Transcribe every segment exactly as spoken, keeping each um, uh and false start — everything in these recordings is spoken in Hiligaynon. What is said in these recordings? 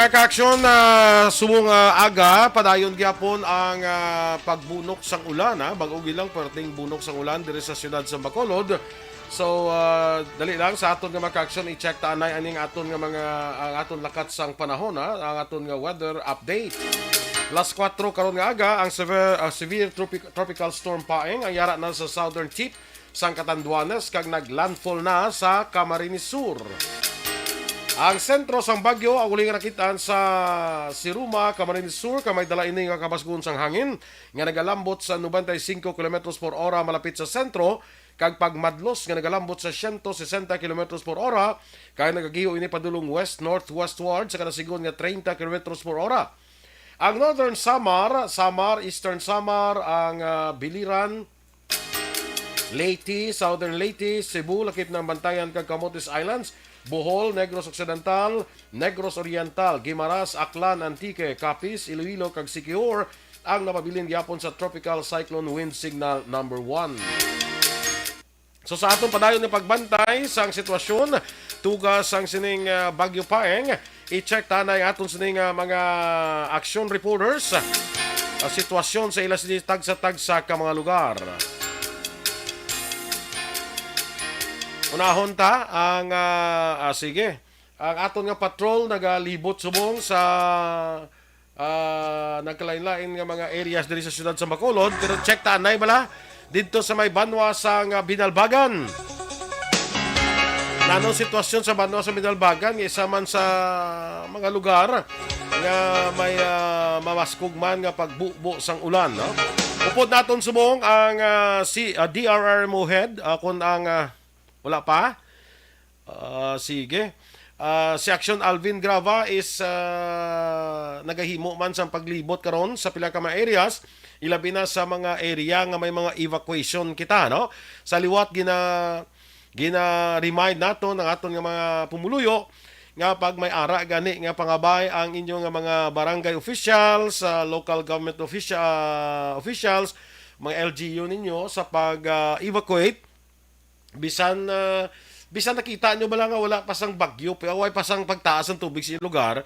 Kaaksyon, ah, subong, ah, aga, padayon gyapon ang, ah, pagbunok sang ulan, ha? Bag-o gid lang, perting bunok sang ulan diri sa siyudad sa Bacolod. So, ah, dali lang sa aton nga mga kaaksyon, i-check ta anay aning aton nga mga, ang aton lakat sang panahon, ha? Ang aton nga weather update. Las kuwatro karon nga aga, ang severe, ah, severe tropic-, tropical storm Paeng ang yara na sa southern tip sang Catanduanes kag naglandfall na sa Camarines Sur. Ang sentro sang bagyo ang uli nga nakit-an sa Siruma, Camarines Sur, kag may dala ini nga kabasgon sang hangin nga nagalambot sa noventa y cinco kilometros por hora malapit sa sentro, kag pagmadlos nga nagalambot sa siyento sesenta kilometros por hora, kag nagagiho ini padulong west-northwestward sa kada sigon nga treinta kilometros por hora. Ang Northern Samar, Samar, Eastern Samar, ang, ah, Biliran, Leyte, Southern Leyte, Cebu, lakip na ang Bantayan kag Camotes Islands, Bohol, Negros Occidental, Negros Oriental, Guimaras, Aklan, Antique, Capiz, Iloilo, kag Siquijor ang napabilin gyapon sa Tropical Cyclone Wind Signal number one. So, sa aton padayon nga pagbantay sang sitwasyon, tuga sang sining, ah, Bagyo Paeng, i-check ta anay aton sining, ah, mga action reporters, ah, sitwasyon sa ila sini tagsa-tagsa ka mga lugar. Unahon ta ang, ah, ah, sige, ang aton nga patrol nagalibot subong sa, ah, nagkalain-lain nga mga areas diri sa siyudad sa Bacolod, pero check ta anay bala didto sa may banwa sang, ah, Binalbagan. Nanong sitwasyon sa banwa sa Binalbagan nga isa man sa mga lugar nga may, ah, mamaskog man nga pagbubo sang ulan, no? Upod naton subong ang, ah, si, ah, D R R mo head, ah, kung ang, ah, wala pa. Ah, sige. Ah, si Action Alvin Grava is, ah, nagahimo man sang paglibot karon sa pila ka mga areas, ilabi na sa mga area nga may mga evacuation kita, no? Sa liwat gina-, gina-remind naton ang aton nga mga pumuluyo nga pag may ara gani nga pangabay ang inyo nga mga barangay officials, ah, local government officia-, ah, officials, mga L G U ninyo sa pag, ah, evacuate, bisan, ah, bisan nakita nyo bala nga wala pa sang bagyo, pero way pa sang pagtaas ang tubig sa inyong lugar,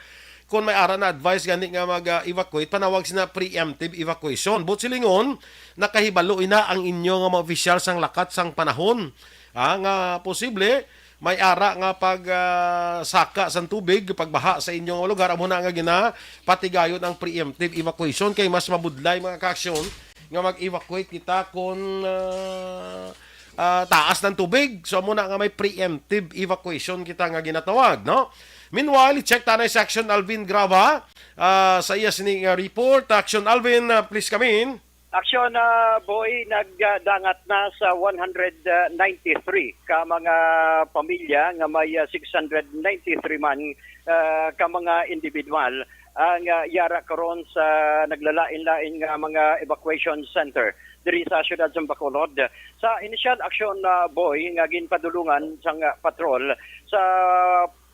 kung may ara na advice gani nga mag-evacuate, panawag sina preemptive evacuation. But silingon, nakahibalo ina ang inyo nga mga opisyal sang lakat sang panahon. Ah, nga posible may ara nga pag, ah, saka sang tubig, pagbaha sa inyo nga lugar, amo na nga ginapatigayon ang preemptive evacuation kay mas mabudlay mga kaaksyon nga mag-evacuate kita kung, ah, ah, taas ng tubig. So, amo na nga may preemptive evacuation kita nga ginatawag, no? Meanwhile, i-check ta na si Action Alvin Grava, ah, sa iya sini nga report. Action Alvin, ah, please come in. Action, ah, Boy, nagdangat na sa one hundred ninety-three ka mga pamilya nga may, ah, six hundred ninety-three man, ah, ka mga individual ang, ah, yara karon sa naglalain-lain nga mga evacuation center diri sa siyudad sa Bacolod. Sa initial action, ah, Boy, nga ginpadulungan sang, ah, patrol sa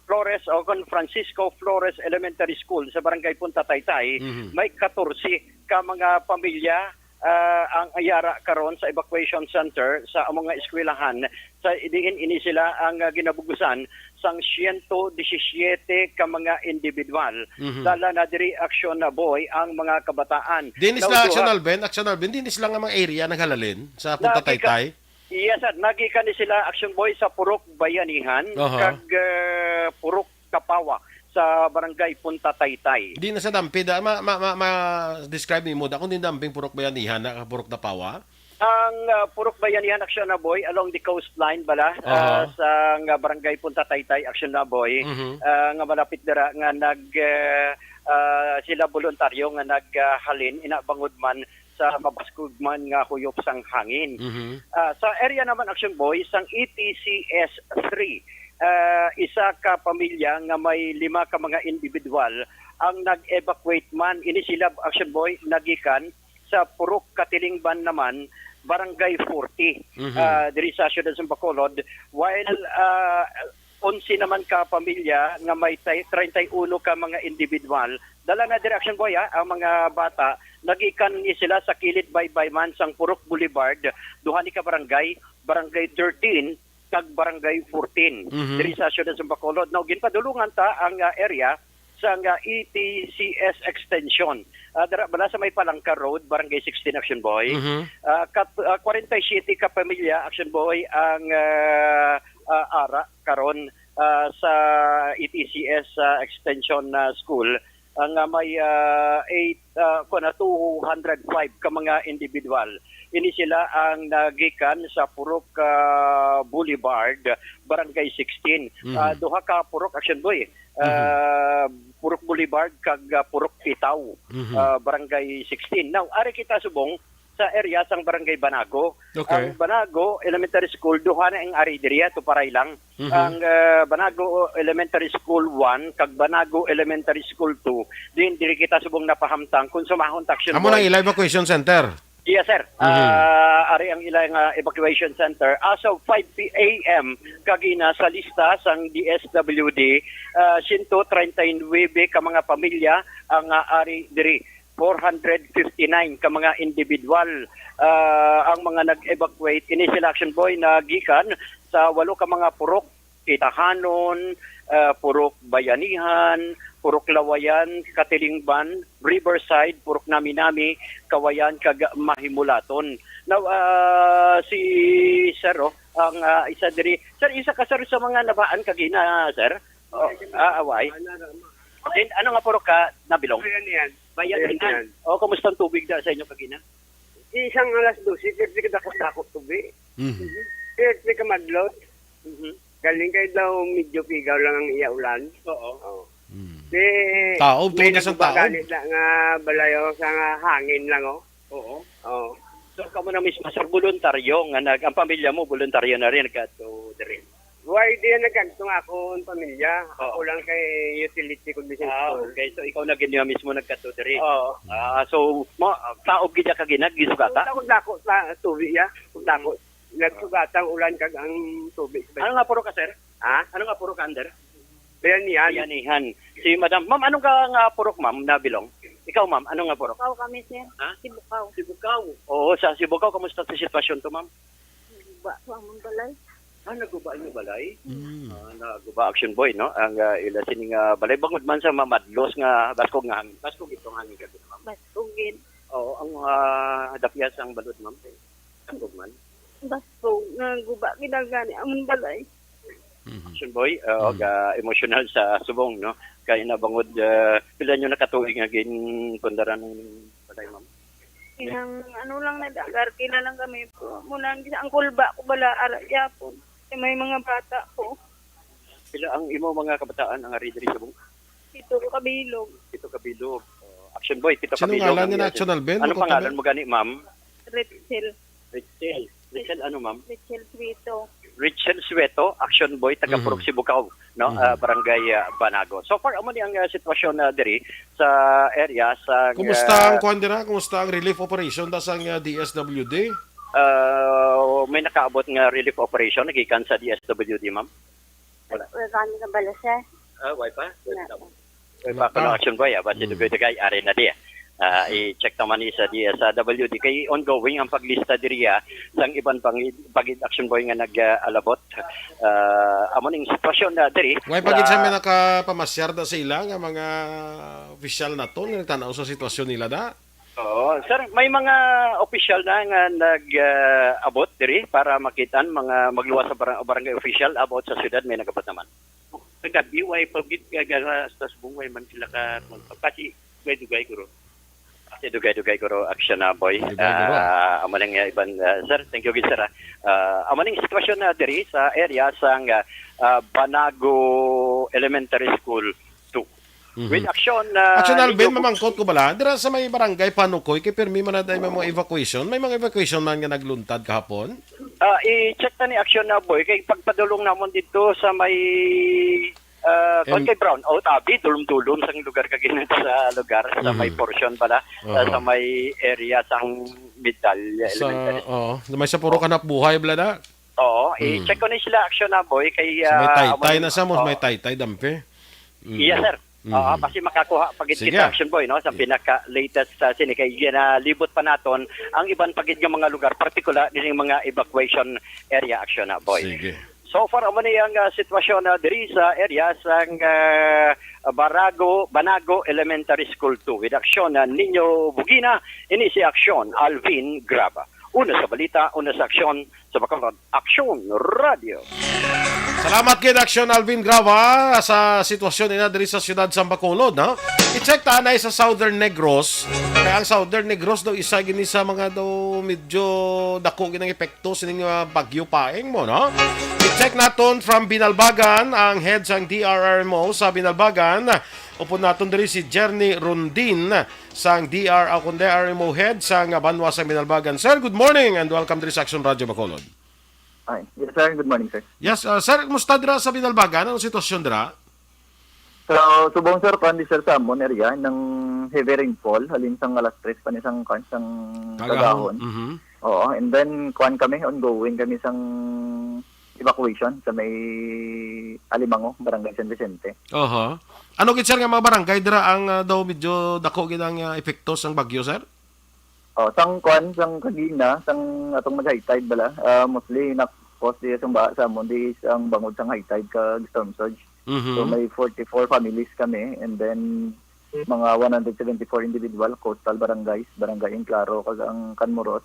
Flores o kon Francisco Flores Elementary School sa Barangay Punta Taytay, Mhm. may katorse ka mga pamilya, ah, ang yara karon sa evacuation center sa amo nga eskwelahan sa diin ini sila ang, ah, ginabugusan sang siyento disisiete ka mga individual. Mhm. Dala na diri aksyon na, Boy, ang mga kabataan. Diin sila, Nautuha- Action Alvin? Action Alvin, diin sila nga mga area naghalalin sa Punta Nagika- Taytay? Yes, sir. Nagikan ni sila, Action Boy, sa Purok Bayanihan Aha. kag, eh, Purok Kapawa sa Barangay Punta Taytay. Di na sa Dampid, ah, ma-, ma-, ma-, ma-describe nimo da kung di Damping Purok Bayanihan na Purok Kapawa? Ang, ah, Purok Bayanihan, Action na, Boy, along the coastline bala, Aha. ah, sa nga Barangay Punta Taytay, Action na, Boy, Mhm. ah, nga malapit dira nga nag, eh, ah, sila voluntaryo nga naghalin, ina bangod man sa mabaskog man nga huyop sang hangin. Mhm. Ah, sa area naman, Action Boy, sang E T C S three, ah, isa ka pamilya nga may lima ka mga individual ang nag-evacuate man. Ini sila, Action Boy, nagikan sa Purok Katilingban naman, Barangay forty, Mhm. ah, diri sa siyudad sa Bacolod, while, ah, onse naman ka pamilya nga may tay-, treinta y uno ka mga individual. Dala na diri, Action Boy, ah, ang mga bata, nagikan ni sila sa kilid baybay man sang Purok Boulevard, duha ni ka barangay, Barangay thirteen kag Barangay fourteen, Mhm. diri sa siyudad sa Bacolod. Now, ginpadulungan ta ang, ah, area sang, ah, E T C S extension. Ah, dira bala sa may Palangka Road, Barangay sixteen, Action Boy. Mhm. Ah, kat-, ah, forty-seven ka pamilya, Action Boy, ang, ah, ah, ara karon, ah, sa E T C S, ah, extension, ah, school, ang, ah, may, ah, eight, ah, kuwan na, two hundred five ka mga individual. Ini sila ang nagikan sa Purok, ah, Boulevard, Barangay sixteen. Mhm. Ah, duha ka purok, Action Boy. Mhm. Ah, Purok Boulevard kag, ah, Purok Pitaw, Mhm. ah, Barangay sixteen. Now, ari kita subong sa area sang Barangay Banago. Okay. Ang Banago Elementary School, duha na ang ari diri, ah, to paray lang. Mhm. Ang, ah, Banago Elementary School one kag Banago Elementary School two, din diri kita subong napahamtang kung sumahon ta, Action Amo na Boy. Ila evacuation center. Yes, sir. Mhm. Ah, ari ang ilang, ah, evacuation center. As of five p.m. kagina sa lista sang D S W D, ah, sento treinta y nuebe ka mga pamilya ang, ah, ari diri. Four hundred fifty-nine ka mga individual, ah, ang mga nag-evacuate. Ini sila, Action Boy, nagikan sa walo ka mga purok, Kitahanon, ah, Purok Bayanihan, Purok Lawayan, Katilingban, Riverside, Purok Nami-Nami, Kawayan, kag Mahimulaton. Now, ah, si Sir, oh, ang, ah, isa diri. Sir, isa ka, sir, sa mga nabaan kagina, sir? Oh, ah, away. Then, ano nga purok ka nabilong? Ayan, yan. Bayan Ayan, Inan. Yan. Oh, kumusta ang tubig da sa inyo kagina? Di isang alas dose, siyempre kadako-dako tubig. Mhm. Siyempre kamadlot. Mhm. Galing kay daw medyo pigaw lang ang iya ulan. Oo. Oh. Mm. Di, Taob, may tuod na sa naguba taob. Gani na nga balayo sa nga hangin lang, oh. Oo. Oh. So, kamo na mismo, sir, voluntaryo nga nag-, ang pamilya mo, voluntaryo na rin, nagkadto diri? Why, di yan nagkadto nga akong pamilya. Oo. Ako lang kay utility ko, business Ah, ko. Okay. So, ikaw na gid niya mismo nagkadto diri? Oo. Ah, so, mo, taob gid ka ginag, gisugata? Kung dako sa tubig, ya. Kung dako. Nagsugata ang ulan kag ang tubig. Ano nga purok ka, sir? Ha? Ano nga purok ka, under? Bayanihan. Bayanihan. Si Madam. Ma'am, ano nga, nga purok, ma'am, nabilong? Ikaw, ma'am, ano nga purok? Sibukaw kami, sir. Ha? Sibukaw. Sibukaw. Oo, sa Sibukaw, kamusta sa sitwasyon to, ma'am? Naguba po ang balay. Ah, naguba ang balay? Mm. Ah, naguba, Action Boy, no? Ang, ah, ila sining, ah, balay, bangod man sa mamadlos nga baskog nga hangin. Baskog ito ang hangin ka, ma'am? Baskog gid. Oo, ang, ah, dapyas ang balod, ma'am. Baskog man. Baskog, naguba gid ang gani amon balay. Mhm. Action Boy, uh, Mm. ga emotional sa subong, no? Kay nabangod, uh, pila nyo nakatuig nga ginpundaran ng balay, ma'am? Inang ano lang na dagar, kila lang kami po. Muna ang, ang kulba ko bala, ara yapon. Kay may mga bata ko. Pila ang imo mga kabataan ang ari diri subong? Pito ka bilog. Pito ka bilog. Uh, Action Boy, pito ka Sino bilog ngalan ang niya na iya. Action Alvin? Anong Ano pangalan ka mo gani, ma'am? Rachel. Rachel. Rachel ano, ma'am? Rachel Sueto. Rachel Sueto, Action Boy, taga Mhm. Purok Sibukaw, no? Mhm. Ah, Barangay, ah, Banago. So far, amo ni ang, ah, sitwasyon na diri sa area sa, Kumusta ah, ang kuwan dira? Kumusta ang relief operation da sang, ah, D S W D? Ah, may nakaabot nga relief operation nagikan sa D S W D, ma'am? Wala. Wala kami kabalo, sir. Ah, why pa? Wala. Why pa? Wala pa. Action Boy, ah, basi Mm. dugay-dugay, ari na di. Ah, i-check naman ni sa D S W D. Kay ongoing ang paglista diri, ah, sang iban pang, pagid Action Boy nga nag-alabot. Ah, amo ning sitwasyon na diri Why pa gid sa siya may nakapamasyar da sa ila nga mga opisyal naton nga nagtanaw sa sitwasyon nila da? Oo, sir, may mga opisyal na nga nag, ah, abot diri para makit-an mga magluwas sa barang-, barangay official about sa syudad, may nag-abot naman. Kagabi, way pa gid, kay gara sa subong, way man sila ka, kasi dugay-dugay, guro. Kasi dugay-dugay, guro, action na, boy. Dugay, guro. Ah, amo lang nga iban, ah, sir, thank you gid, sir, ah. Ah, amo ning sitwasyon na diri sa area sang, ah, ah, Banago Elementary School two. Mhm. With action, ah, Action Alvin, ninyo mamangkot ko bala, dira sa may barangay Panukoy, kay permi man na dahil may mga evacuation. May mga evacuation man nga nagluntad kahapon? Ah, i-check na ni Action na, boy, kay pagpadulong namon dito sa may, ah, Em- kay brown out, abi, dulom-dulom sang lugar kagina sa lugar, sa may Mhm. portion pala, ah, Aha. sa may area sang Medalla Sa, Elementary. Oo, may sa puro kanap buhay, bala na. Oo, Mhm. i-check ko ni sila, Action na, boy, kay, Sa may ah, taytay amo na sa mo, Oo. may taytay, dampe. Mm. Yes, sir. Oo, Mhm. basi makakuha pa gid Sige. kita, Action Boy, no, sa Sige. pinaka-latest sa sini. Kay ginalibot pa naton ang iban pa gid nga mga lugar, partikular din yung mga evacuation area, Action na, Boy. Sige. So far, amo ni ang, ah, sitwasyon na diri sa area sang, ah, Barago, Banago Elementary School two. With action na Nino Bugina, ini si Aksyon Alvin Graba. Una sa balita, una sa aksyon, sa Bacolod, Aksyon Radio. Salamat gid, Aksyon Alvin Graba, sa sitwasyon ina diri sa siyudad sa Bacolod, no? I-check ta anay sa Southern Negros. Kaya ang Southern Negros daw isa gini sa mga daw medyo dako gid ang epekto sining, ah, bagyo paeng mo, no? I-check naton from Binalbagan ang head sang D R R M O sa Binalbagan. Upod naton diri si Jerny Rondin sang D R, ah, kundi R M O head sang banwa sa Binalbagan. Sir, good morning and welcome diri sa Aksyon Radio Bacolod. Ay, yes, sir. Good morning, sir. Yes, ah, sir, kumusta dira sa Binalbagan? Anong sitwasyon dira? So, subong, sir, kuan di, sir, sa amon area, nang heavy rainfall, halin sang alas tres pa ni sang, kuan, sang Kagahon. Kagahon. Mhm. Oo, and then, kuan kami, ongoing kami sang evacuation sa may Alimango, Barangay San Vicente. Oho. Ano gid, sir, nga mga barangay dira ang, ah, daw medyo dako gid ang, ah, epekto sang bagyo, sir? Oh, sang kuan, sang kagina, sang atong nag-high tide bala, ah, mostly na-cause diya sang baha sa amon, di sang bangod sang high tide kag storm surge. Mhm. So, may forty-four families kami, and then mga one hundred seventy-four individual, coastal barangays, Barangay Enclaro, kag ang Canmoros.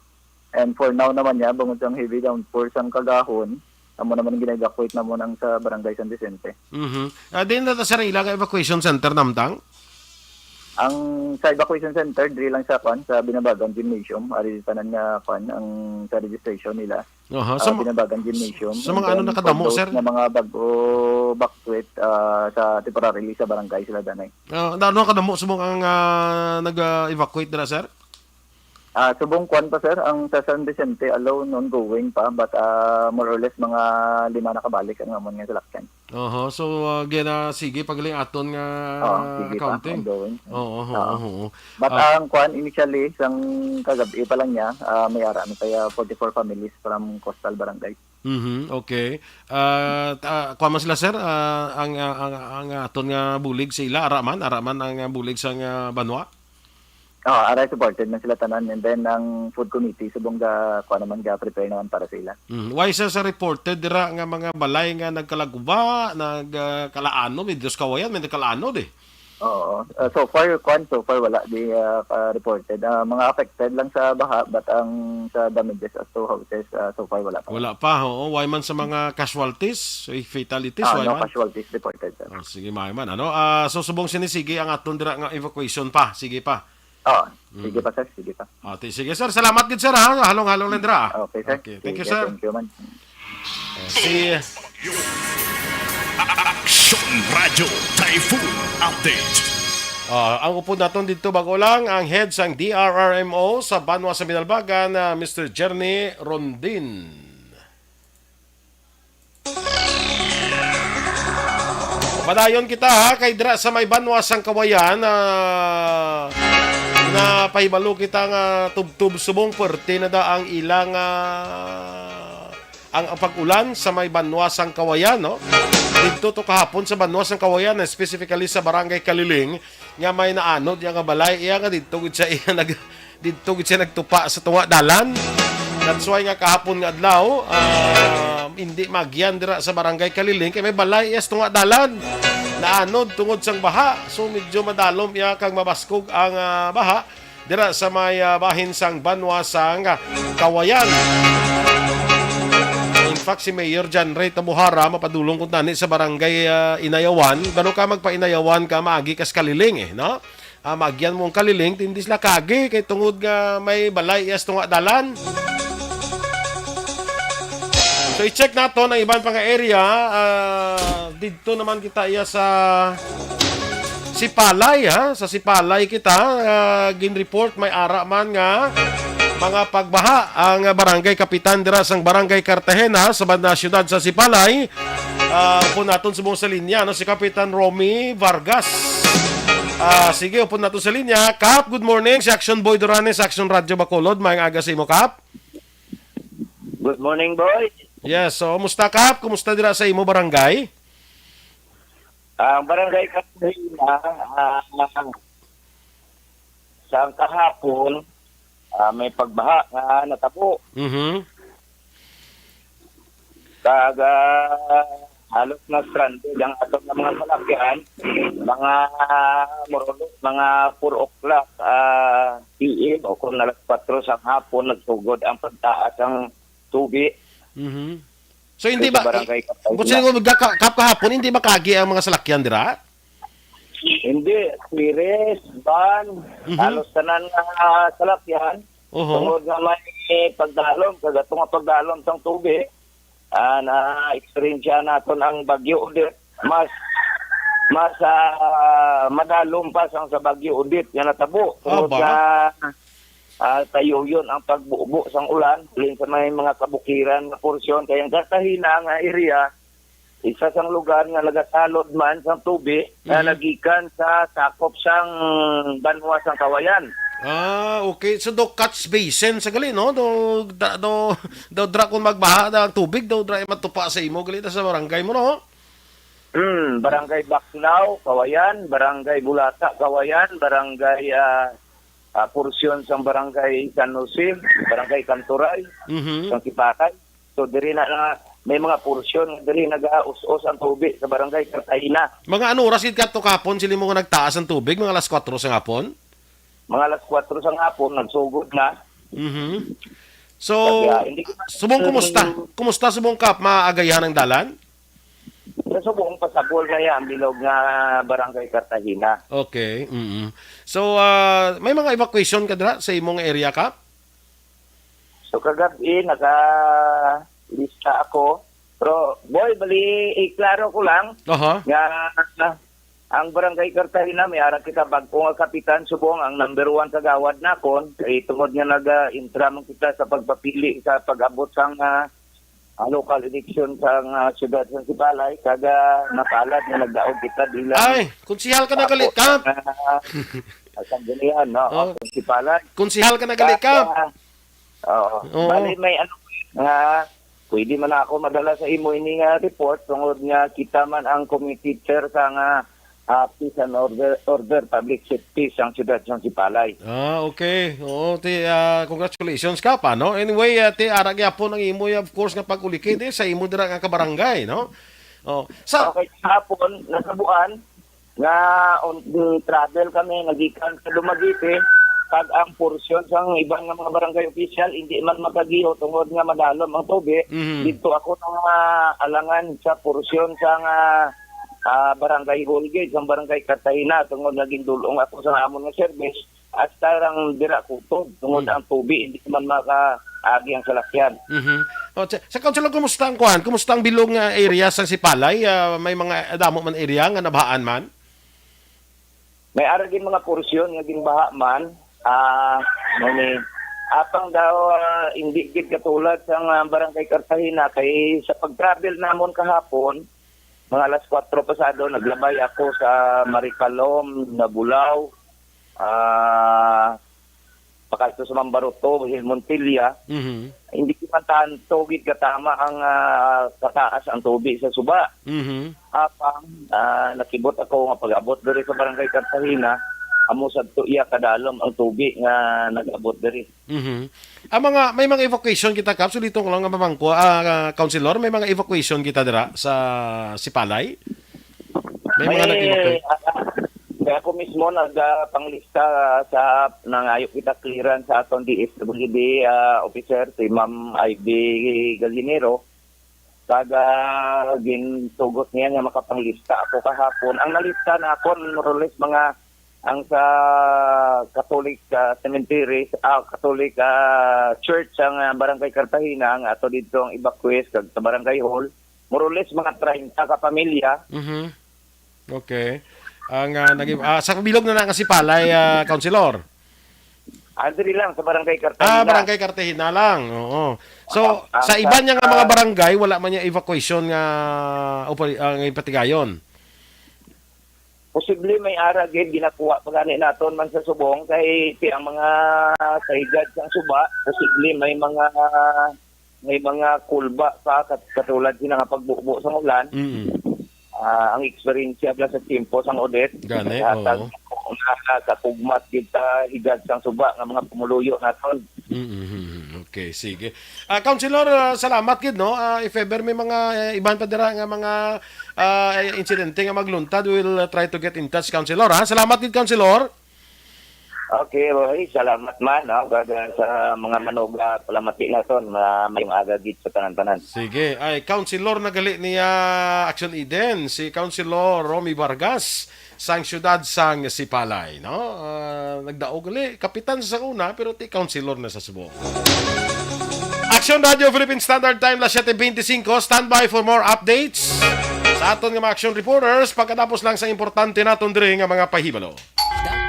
And for now naman niya, bangod sang heavy downpour sang kagahon, amo naman ang gina-evacuate namon ang sa Barangay San Vicente. Mhm. Ah, din na ta, sir, ila ka evacuation center namtang? Ang sa evacuation center, diri lang sa, kwan, sa Binabagan Gymnasium, ari tanan nga, kwan, ang sa registration nila. Aha, Ah, sa ma-, Binabagan Gymnasium. sa And mga ano then, nakadamo, for those sir? na mga bag-o evacuate, ah, sa temporarily sa barangay sila danay. Ah, na-, ano nakadamo subong ang, ah, nag-, ah, evacuate dira, sir? Ah, subong kwan pa, sir, ang sa San Vicente alone ongoing pa, but, ah, more or less mga lima nakabalik ang amon nga salakyan. Oho, so, ah, gina-, sige pa gali aton nga Oo, sige pa, counting. ongoing. Oo, oo, Ah. oo. But Ah. ang kwan, initially, sang kagabi pa lang niya, ah, may ara na kaya forty-four families from coastal barangay. Mhm, okay. Ah, ta-, kuwan man sila, sir? Ah, ang, ah, ang, ang aton nga bulig sa ila, ara man, ara man ang, ah, bulig sa nga banwa? Oo, aray, supported man sila tanan. And then, ang food committee, subong ga, kuwan naman, ga-prepare naman para sa ila. Mhm. Why, sir, sa reported dira nga mga balay nga nagkalaguba, nag, ah, kalaano, may dos kawayan, may nagkalaano di? Oo. Ah, so far, kuwan, so far, wala di, ah, ah, reported. Ah, mga affected lang sa baha, but ang sa damages as to houses, ah, so far, wala pa. Wala pa, oo. Why man sa mga casualties, eh, fatalities, Ah, why no man? casualties reported, sir. Oh, sige, maayo man. Ano? Ah, so, subong sini, sige ang aton dira nga evacuation pa. Sige pa. Oo. Sige Mm. pa, sir. Sige pa. Ah, ti-, sige, sir. Salamat gid, sir, ha? Halong-halong lang dira. Okay, sir. Okay. Thank you, Sige, sir. thank you, man. Eh, si Action Radio Typhoon Update. Ah, ang upod naton didto bag-o lang, ang head sang D R R M O sa banwa sa Binalbagan, ah, Mister Jerny Rondin. Padayon kita, ha, kay dira sa may banwa sang Kawayan, ah, napahibalo kita nga tubtob subong puwerte na da ang ilang, ah, ang, ang pag-ulan sa may banwa sang Kawayan, no? Didto to kahapon sa banwa sang Kawayan, specifically sa Barangay Kaliling, nga may naanod iya nga balay, iya nga didto gid siya, iya nag-, didto gid siya nagtupa sa tunga dalan. That's why nga kahapon nga adlaw, ah, hindi magyan dira sa Barangay Kaliling, kay may balay iya sa tunga dalan. Naanod tungod sang baha. So, medyo madalom iya kag mabaskog ang, ah, baha dira sa may, ah, bahin sang banwa sang Kawayan. In fact, si Mayor John Ray Tabuhara mapadulong kuntani sa Barangay, ah, Inayawan. Baro ka magpa-Inayawan ka, maagi ka sa Kaliling, eh, no? Ah, maagyan mo ang Kaliling, hindi sila kaagi kay tungod nga may balay iya sa tunga dalan. So, i-check naton ang iban pa nga area. Ah, didto naman kita iya sa Sipalay, ha? Sa Sipalay kita, ah, gin-report may ara man nga mga pagbaha ang barangay kapitan dira sang Barangay Cartagena sa banda siyudad sa Sipalay. Ah, upod naton subong sa linya, no, si Kapitan Romy Vargas. Ah, sige, upod naton sa linya. Kap, good morning. Si Action Boy Duranes, Action Radio Bacolod. Maayong aga sa imo, Kap. Good morning, boy. Yes, so, kumusta, Kap? Kumusta dira sa imo barangay? Ang barangay Cartagena, ah, sa kahapon, ah, may pagbaha nga natabo. Mhm. Kag, ah, halos na stranded ang aton nga mga salakyan, mga, ah, more or less, mga four o'clock, ah, P M o kung alas kwatro sang hapon, nagsugod ang pagtaas ang tubig Mhm. So, hindi sa ba, barangay Kapay kung na. Sino magkakap kahapon, hindi makagi ang mga salakyan dira? Hindi, Pires, van, Mhm. halos tanan nga salakyan. Oho. Tungod nga may pagdalom, kag ato nga pagdalom sang tubig, ah, na-eksperyensya naton ang Bagyo Odette. Mas, mas, ah, madalom pa sang sa Bagyo Odette nga natabo. Tungod Aba. nga, ah, tayuyon ang pagbubo sang ulan, halin sa may mga kabukiran nga porsyon. Kay ang Cartagena nga area, isa sang lugar nga nagasalod man sang tubig nga Mhm. nagikan sa sakop sang banwa sang Kawayan. Ah, okay. So, do catch basin sa gali, no? Do, da, do, do dra kung magbaha na ang tubig, do dra matupa sa imo, gali na sa barangay mo, no? Hmm, Barangay Baclao, Kawayan, Barangay Bulata, Kawayan, Barangay, ah, ah, porsyon sang Barangay San Jose, Barangay Cantural, Mhm. sang Sipakay. So, diri na, na may mga porsyon nga diri nagaus-os ang tubig sa Barangay Cartagena. Mga ano oras gid kadto kahapon, sila mo nga nagtaas ang tubig, mga alas kwatro sa hapon? Mga alas kwatro sa hapon, nagsugod na. Mhm. So, Kaya, hindi ko subong, kumusta? Kumusta, subong, Kap? Maagayan ang dalan? Sa subong, pasabol na yan, bilog nga Barangay Cartagena. Okay, mm. So, ah, may mga evacuation ka dira sa imong area, Kap? So, kagabi, nakalista ako. Pero, boy, bali, iklaro ko lang Aha. nga ang Barangay Cartagena, may ara kita bag-o nga kapitan, subong ang number one kagawad nakon. Kay tungod nga nag-intra man kita sa pagpapili sa pag-abot sang, ah, ah, local election sang, ah, siyudad sang Sipalay, kag, ah, napalad nga nagdaog kita bilang Ay, konsehal ka na gali, Kap. Kap. Ah, ah, sanggunian, no? Oh. Konsehal ka na gali, Kap. Kap. Ah, oo. Oo. Bali, may ano, nga, pwede man ako madala sa imo ini nga report tungod nga kita man ang committee chair sa nga, ah, Peace and Order, Order, Public Safety sang siyudad sang Sipalay. Ah, okay. Oo, ti, ah, congratulations, Kap, no? Anyway, ah, ti, ara gyapon ang imo, of course, nga pag-ulikid, eh, sa imo dira nga kabarangay, no? Oh, sa Okay, kahapon, nasabuan, nga on, mm, travel kami nagikan sa Dumaguete, kag ang porsyon sang iban nga mga barangay official hindi man makagiho tungod nga madalom ang tubig. Mhm. Didto ako na alangan sa porsyon sa nga, ah, barangay hall gate, sang barangay Cartagena, tungod nga gindul-ong ako sa amon nga service, hasta lang dira kutob, tungod Mm. ang tubig hindi man makaagi ang salakyan. Mhm. O, sa, sa Councilor, kumusta ang kuan? Kumusta ang bilog nga area sa Sipalay? Ah, may mga damo man area nga nabahaan man? May ara gid mga porsyon nga ginbaha man, ah, mani, apang daw, ah, hindi gid katulad sa nga Barangay Cartagena, kay sa pag-travel namon kahapon, mga alas kwatro pasado, naglabay ako sa Maricalom, Nabulao, ah, pakadto sa Mambaroto, Hill Montilla, Mhm. hindi man tanto gid katama ang, ah, kataas ang tubig sa suba. Mhm. Apang, ah, nakibot ako nga pag-abot diri sa Barangay Cartagena, amo sad to iya kadalom ang tubig nga nag-abot diri. Mhm. Ang mga, may mga evacuation kita, Kap, so dito ko lang nga mamangko, ah, Councilor, may mga evacuation kita dira sa Sipalay? May mga May, nag-evacuate? Ah, may ako mismo nag, ah, panglista sa, nangayo kita clearance sa aton D S W D, ah, officer, si Ma'am Ivy Gallinero. Kag, ah, gintugot niya nga makapanglista ako kahapon. Ang nalista na ako, more or less, mga, ang sa Catholic, ah, cemetery, ah, Catholic, ah, church, ang, ah, Barangay Cartagena, ang ato dito ang evacuees, kag sa Barangay Hall, more or less, mga treinta ka pamilya. Mhm. Okay. Ang, ah, nag-, ah, sa bilog na na nga Sipalay, ah, Councilor? Ah, diri lang, sa Barangay Cartagena. Ah, Barangay Cartagena lang. Oo. So, Ah, ah, sa iban niya nga mga ah, barangay, wala man niya evacuation nga, o, ah, nga ipatigayon? Posible may ara gid ginakuha pa gani naton man sa subong kay ti ang mga sa higad sang suba, posible may mga, may mga kulba pa kat-, katulad sina nga pagbubo sa ulan. Mm. Ah, ang eksperyensya bala sa tiyempo sang Odette, Gani, naghatag oo. Nga kakugmat gid sa higad sang suba nga mga pumuluyo naton. Mm, mm, mm. Okay, sige. Ah, Councilor, ah, salamat gid, no? Ah, if ever may mga, eh, iban pa dira nga mga, ah, insidente nga magluntad, we will, ah, try to get in touch, Councilor, ha? Salamat gid, Councilor. Okay, Roy, salamat man, no? Kag, ah, sa mga manuga, palamati naton, ma-, maayong aga gid sa tanan-tanan. Sige. Ay, Councilor na gali niya, Action Eden, si Councilor Romy Vargas, sang siyudad sang Sipalay, no? Ah, nagdaog gali, kapitan sa una, pero ti Councilor na sa Cebu. Action Radio Philippine Standard Time, las siete veinticinco. Standby for more updates sa aton nga mga action reporters pagkatapos lang sa importante naton diri nga mga pahibalo.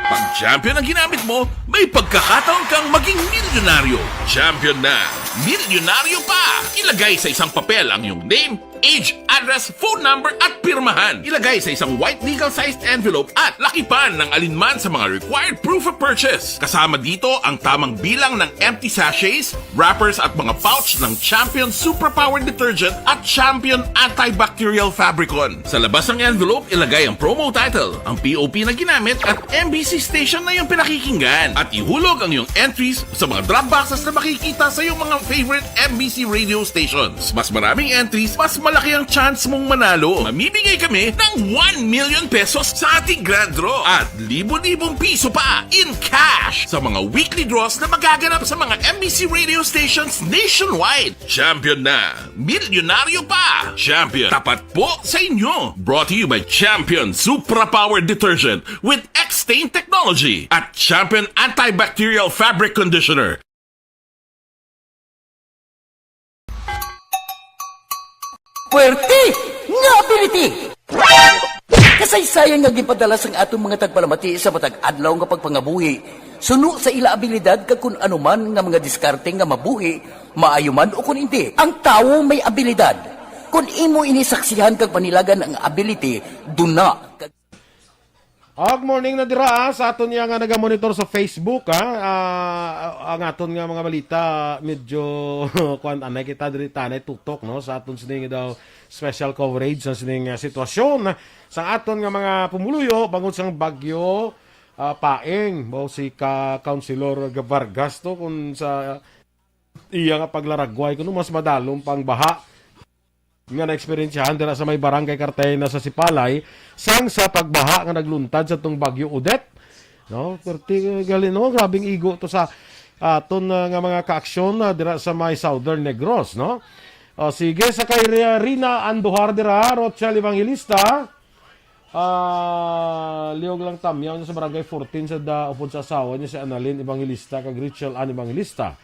Pag champion ang ginamit mo, may pagkakataon kang maging milyonaryo. Champion na, milyonaryo pa! Ilagay sa isang papel ang iyong name, age, address, phone number, at pirmahan. Ilagay sa isang white legal-sized envelope at lakipan ng alinman sa mga required proof of purchase. Kasama dito ang tamang bilang ng empty sachets, wrappers at mga pouch ng Champion Superpower Detergent at Champion Antibacterial Fabricon. Sa labas ng envelope, ilagay ang promo title, ang P O P na ginamit at M B C station na iyong pinakikinggan. At ihulog ang iyong entries sa mga drop boxes na makikita sa iyong mga favorite M B C radio stations. Mas maraming entries, mas malaki ang chance mong manalo. Mamimigay kami ng one million pesos sa ating grand draw at libo-libong piso pa in cash sa mga weekly draws na magaganap sa mga M B C radio stations nationwide. Champion na! Milyonaryo pa! Champion, tapat po sa inyo! Brought to you by Champion Supra Power Detergent with X-Stain Technology at Champion Antibacterial Fabric Conditioner. Puwerte nga ability! Kasaysayan nga ginpadala sang aton mga tagpalamati sa matag adlaw nga pagpangabuhi, suno sa ila abilidad kag kun ano man nga mga diskarte nga mabuhi, maayo man o kun indi. Ang tawo may abilidad. Kun imo ini saksihan kag panilagan ang ability, duna kag Og morning na dira, ah, sa aton niya nga nagamonitor sa Facebook, ah. Ah, ang aton nga mga balita, medyo kuan, anay kita diri, tanay tutok, no, sa aton sining daw special coverage sa sining, ah, sitwasyon sa aton nga mga pumuluyo bangod sang bagyo, ah, Paeng. Mao si ka Councilor Vargas to, kung sa iya nga paglaragway kuno mas madalom pang baha nga naeksperyensyahan dira sa may Barangay Cartagena sa Sipalay sang sa pagbaha nga nagluntad sa tong Bagyo Odette. No, perti gali, no, grabing igo to sa aton, ah, nga mga kaaksyon, ah, dira sa may Southern Negros, no. O, sige, sa kay Ria-, Rina Andujar dira, Rochelle Evangelista, ah, liog lang tamyaw niya sa Barangay fourteen sa da upod sa asawa niya si Annalyn Evangelista kag Richel Ann Evangelista.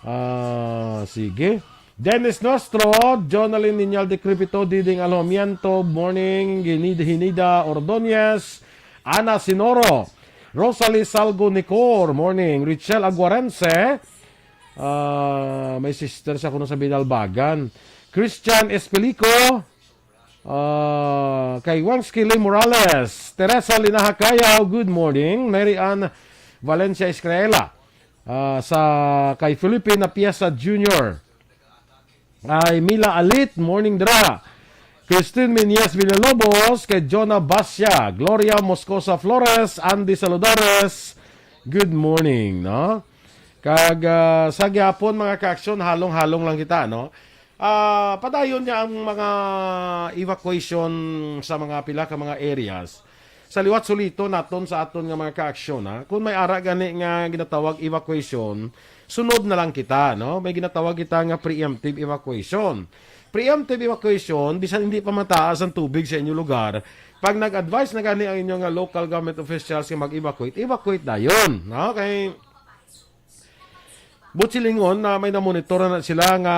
Ah, sige. Dennis Nostro, Jonalyn Niñal de Crepito, Diding Alhomiento, morning, Ginid-, Hinida Ordonez, Ana Sinoro, Rosalie Salgo Nicor, morning, Richel Aguarense, ah, may sister sa kuno sa Binalbagan, Christian Espelico, ah, kay Wangski Lee Morales, Teresa Linaha Cayaw, good morning, Mary Ann Valencia Escriela, ah, sa kay Felipe Napiesa Junior, ay Mila Alit, morning dira. Christine Meñez Villalobos, kay Jonah Basya, Gloria Moscosa Flores, Andy Saludares, good morning, no? Kag, ah, sa gihapon, mga kaaksyon, halong-halong lang kita, no? Ah, padayon niya ang mga evacuation sa mga pila ka mga areas. Sa liwat sulito naton sa aton nga mga kaaksyon, ha? Kung may ara gani nga ginatawag evacuation, sunod na lang kita, no? May ginatawag kita nga preemptive evacuation. Preemptive evacuation, bisan hindi pa mataas ang tubig sa inyong lugar, pag nag-advise na gani ang inyong nga local government officials nga mag-evacuate, evacuate dayon, no? Kay buot silingon na may namonitor na sila nga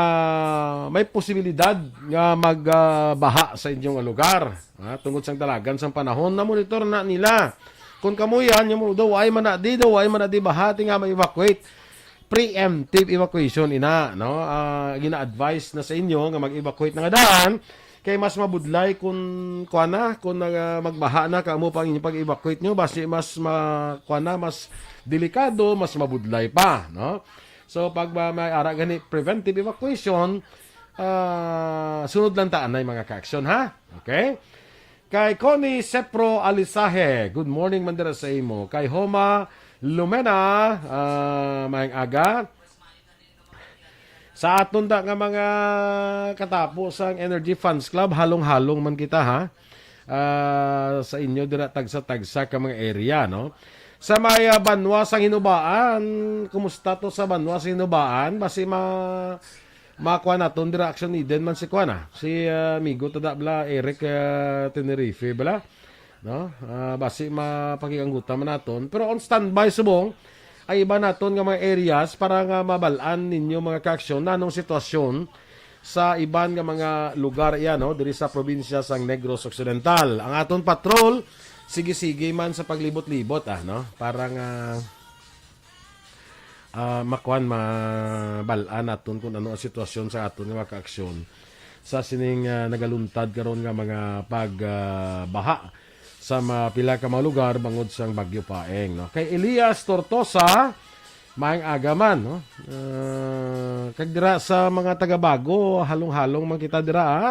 may posibilidad nga magbaha sa inyong lugar. Ha, tungod sang dalagan sang panahon, namonitor na nila. Kung kamuyan, yung daw ay man na di, daw ay man na di bahati nga ma-evacuate. Preemptive evacuation ina, no? Ah, gina-advise na sa inyo nga mag-evacuate na nga daan kay mas mabudlay kung kuan na, kung naga-, magbaha na kamo pa ang inyong pag-evacuate nyo, basi mas ma-, kuan na, mas delikado, mas mabudlay pa, no? So, pag ma-, may ara gani preventive evacuation, ah, sunod lang ta anay, mga kaaksyon, ha? Okay? Kay Connie Sepro Alisaje, good morning man dira sa imo. Kay Homa Lumena, ah, maayong aga. Sa aton da nga mga katapo sang Energy Fans Club, halong-halong man kita, ha. Ah, sa inyo dira tagsa-tagsa ka mga area, no. Sa may, ah, banwa sang Hinubaan, kumusta to sa banwa sa Hinubaan? Basi ma makuha naton dira, Action Eden man si kuan, ah, si, ah, amigo ta da bala, Eric, ah, Tenerife bala, no? Ah, basi mapakiganggutan man naton. Pero on standby subong ang iba naton nga mga areas para nga mabal-an ninyo, mga kaaksyon, na anong sitwasyon sa iban nga mga lugar iya, no, diri sa probinsya sang Negros Occidental. Ang aton patrol, sige-sige man sa paglibot-libot, ah, no, para nga, ah, makuan, mabal-an naton kung ano ang sitwasyon sa aton nga mga kaaksyon sa sining, ah, nagaluntad karon nga mga pag, ah, baha sa mga pila ka mga lugar bangod sang Bagyo Paeng, no? Kay Elias Tortosa, maayong aga man, no? Ah, kag dira sa mga taga Bago, halong-halong man kita dira, ha?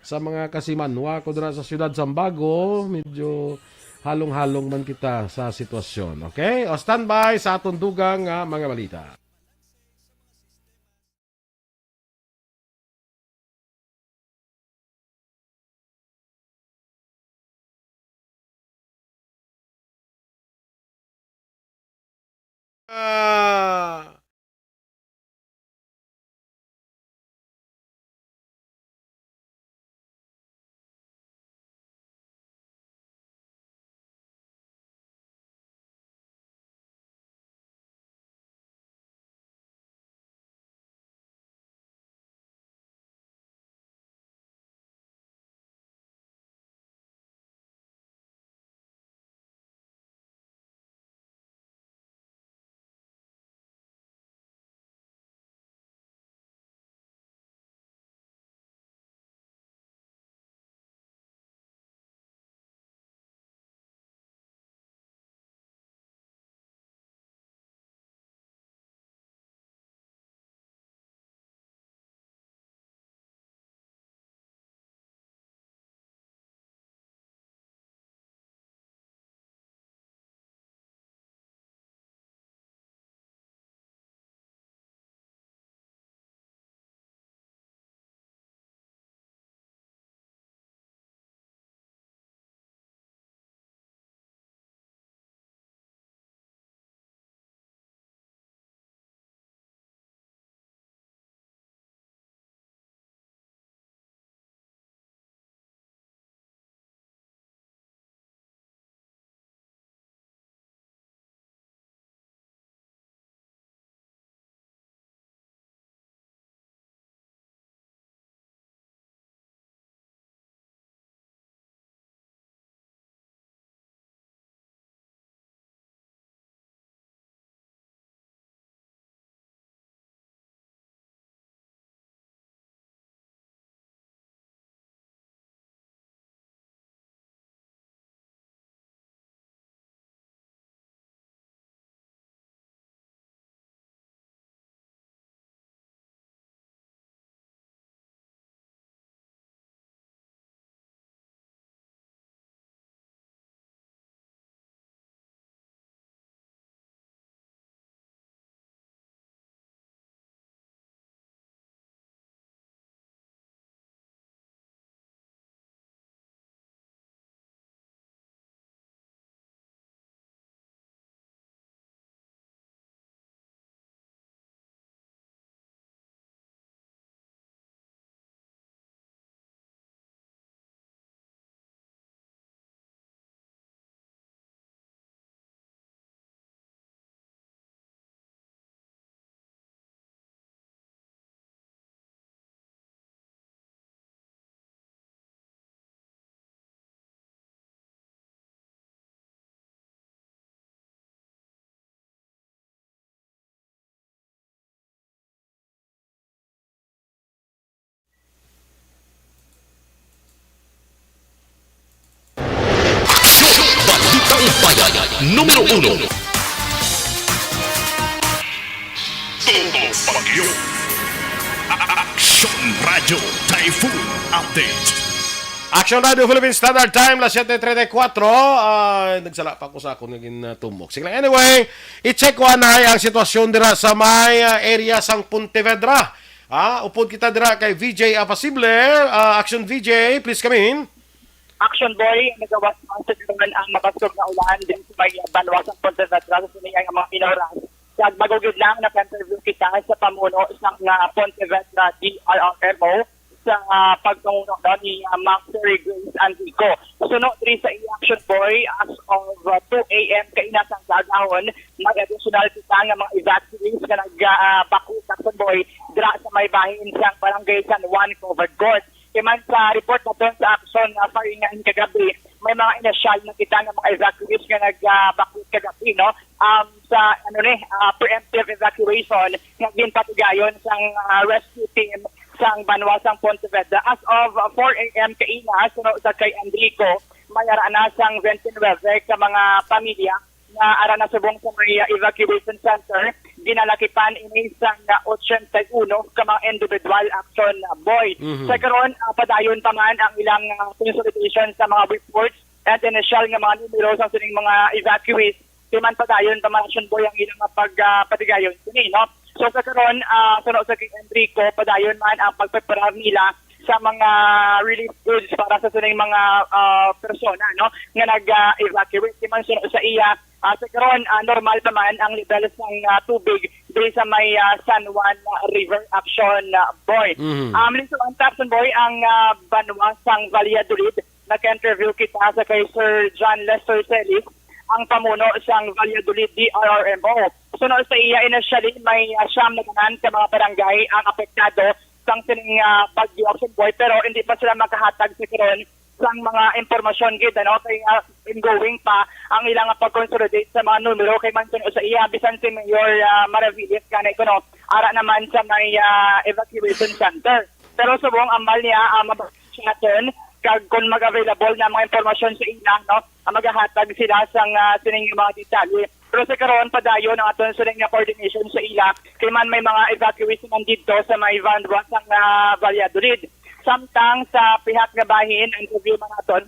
Sa mga kasimanwa ko dira sa siyudad sang Bago, medyo halong-halong man kita sa sitwasyon. Okay? O, standby sa aton dugang nga mga balita. Ah. Balitang Bayan, numero uno. Todo Bagyo. Action Radio Typhoon Update. Action Radio Philippine Standard Time, las siete treinta y cuatro. Ah, nagsala pa ko sa akon nga gin, ah, tumok. Sige lang. Anyway, i-check ko anay ang sitwasyon dira sa may, ah, area sang Pontevedra. Ah, upod kita dira kay V J Apasible. Ah, Action V J, please come in. Action Boy, nagawas man sa karon ang mabaskog nga ulan din sa may banwa sa Pontevedra sa sini nga mga inoras. Kag magugid lang, naka-interview kita sa pamuno sa nga Pontevedra D R R M O sa, ah, pagpanguno daw ni, ah, Ma'am Sherry Grace Antico. Suno diri sa iya, Action Boy, as of, ah, two A M kaina sang kaagahon, may additional kita nga mga evacuees nga nag, ah, bako, Action Boy, dira sa may bahin sang Barangay San Juan Covered Court. Kay man sa report naton sa Action, ah, Fire nga kagabi, may mga inisyal na kita nga mga evacuees nga nag, ah, bako kagabi, no? Um, sa, ano ni, ah, preemptive evacuation nga ginpatigayon sang, ah, rescue team sang banwa sang Pontevedra. As of, ah, four A M kaina, suno sa kay Enrico, may ara na sang twenty-nine ka mga pamilya nga ara na subong sa may, ah, evacuation center. Ginalakipan ini sang, ah, ochenta y uno ka mga individual, Action Boy. Mhm. Sa karon, ah, padayon pa man ang ilang, ah, consultation sa mga reports and initial nga mga numero sa sining mga evacuees. Di man padayon pa man, Action Boy, ang ilang pag, ah, patigayon sini, no? So sa karon, ah, suno sa kay Enrico, padayon man ang pagpreparar nila sa mga relief goods para sa sining mga, ah, persona, no, nga nag, ah, evacuate. Di man suno sa iya, ah, sa karon, ah, normal pa man ang level sang, ah, tubig diri sa may, ah, San Juan River, Action, ah, Boy. Mhm. Um, linsuan ta, Action Boy, ang, ah, banwa sang Valladolid. Naka-interview kita sa kay Sir John Lester Celis, ang pamuno sang Valladolid D R R M O. Suno sa iya, initially, may, ah, siyam na tanan ka mga barangay ang apektado sang sining, ah, bagyo, Action Boy, pero hindi pa sila makahatag sa karon sang mga impormasyon gid, ano, kay, ah, ongoing pa ang ilang pag-consolidate sa mga numero. Kay man suno sa iya, bisan si Mayor, ah, Maraviles kanay kuno ara naman sa may, ah, evacuation center. Pero subong ambal niya, ah, mabalik siya naton, kag kung mag-available na mga impormasyon sa ila, no, ah, magahatag sila sang, ah, sining mga detalye. Pero sa karon, padayon ang aton sining nga coordination sa ila, kay man may mga evacuees man didto sa may banwa sang, ah, Valladolid. Samtang sa pihak nga bahin, interview man naton,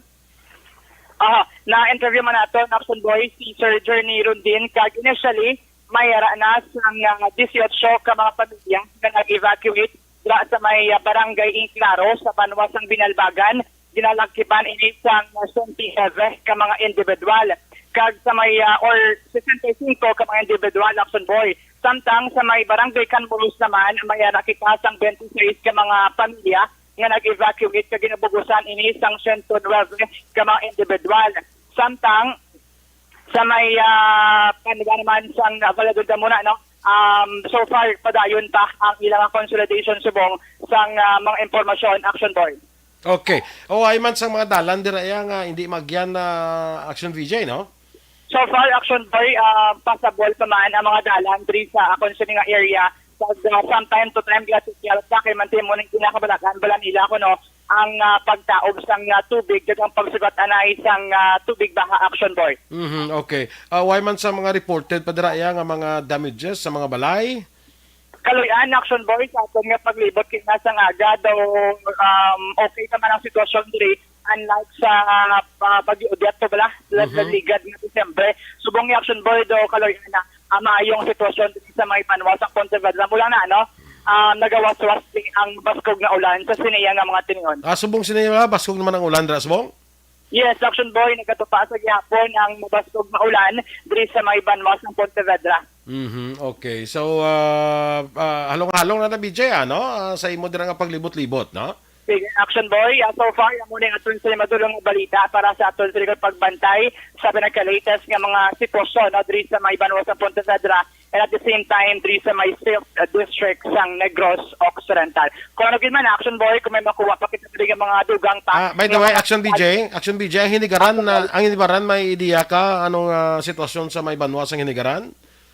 aha, na-interview man naton, Action Boy, si Sir Journey Rundin, kag initially, may ara na sang, ah, dieciocho ka mga pamilya nga nag-evacuate dira sa may, ah, Barangay Inclaro sa banwa sang Binalbagan. Ginalakipan ini sang twenty-nine ka mga individual. Kag sa may, ah, or sesenta y cinco ka mga individual, Action Boy. Samtang sa may Barangay Canmulos naman, may ara kita sang twenty-six ka mga pamilya nga nag-evacuate kag ginabugusan ini sang sento nuebe ka mga individual. Samtang sa may, ah, panuga naman sang Valladolid muna, no? Um, so far, padayon pa ang ilang consolidation subong sang, ah, mga impormasyon, Action Boy. Okay. O, ay man sang mga dalan dira iya nga hindi magyan na Action V J, no? So far, Action Boy, ah, passable pa man ang mga dalan diri sa akon sini nga area. Pag, ah, from time to time, ginatikyaw sa kay man timo ning kinakabalakan bala nila kuno ang, ah, pagtaob sang, ah, tubig kag ang pagsugat anay sang, ah, tubig baha, Action Boy. Mhm, okay. Ah, way man sa mga reported pa dira iya nga mga damages sa mga balay? Kaluy-an, Action Boy, sa aton nga paglibot kay nga sang aga daw, um, okay naman ang sitwasyon diri, unlike sa, ah, Bagyo Odette to bala, Mhm. nagligad nga Disyembre. Subong ni Action Boy daw, kaluy-an na, ah, maayong sitwasyon diri sa may banwa sa Pontevedra. Mula na, ano, ah, nagawaswas ni ang baskog nga ulan sa siniya nga mga tinion. Ah, subong siniya, baskog naman ang ulan dira, subong? Yes, Action Boy, nagkatupa sa gihapon ang mabaskog nga ulan diri sa may banwa sa Pontevedra. Mhm, okay. So, ah, ah, halong-halong na na, B J, ano? Ah, sa imo dira nga paglibot-libot, no? Sige, Action Boy. Ah, so far, amo na ang aton sa madulong nga balita para sa aton sa likod pagbantay sa pinaka-latest nga mga sitwasyon, no, diri sa may banwa sa Pontevedra and at the same time diri sa may Silk, ah, District sang Negros Occidental. Kung ano gid man, Action Boy, kung may makuha pa kita diri nga mga dugang pa, Ah, by the nga way, mga Action B J, Action B J, ang Hinigaran, Action na, Boy. Ang Hinigaran, may ideya ka anong, ah, sitwasyon sa may banwa sang Hinigaran?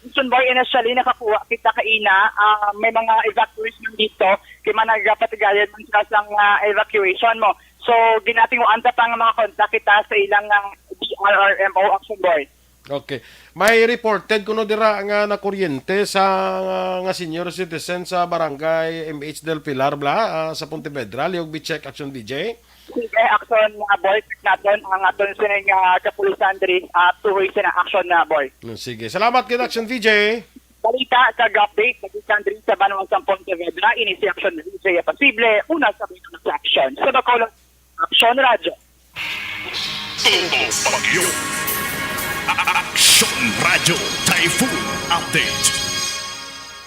Action Boy, initially, nakakuha kita kaina, ah, may mga evacuees man dito, kay man nagapatigayon man sila sang, ah, evacuation mo. So, ginatinguan ta pa nga makakontak kita sa ilang, ah, D R R M O, Action Boy. Okay. May reported kuno dira nga nakuryente sa, ah, nga senior citizen sa barangay M H Del Pilar, bla, ah, sa Pontevedra, liog bi check, Action B J. Sige, Action, ah, Boy, check naton ang aton sining, ah, kapulisan diri, ah, tuhoy sina, Action, ah, Boy. Mm, sige. Salamat gid, Action V J. Balita kag update nagikan diri sa banwa sang Pontevedra, ini si Action V J Apasible, una sa mga action sa Bacolod. Action Radyo. Todo Bagyo. Action Radyo Typhoon Update.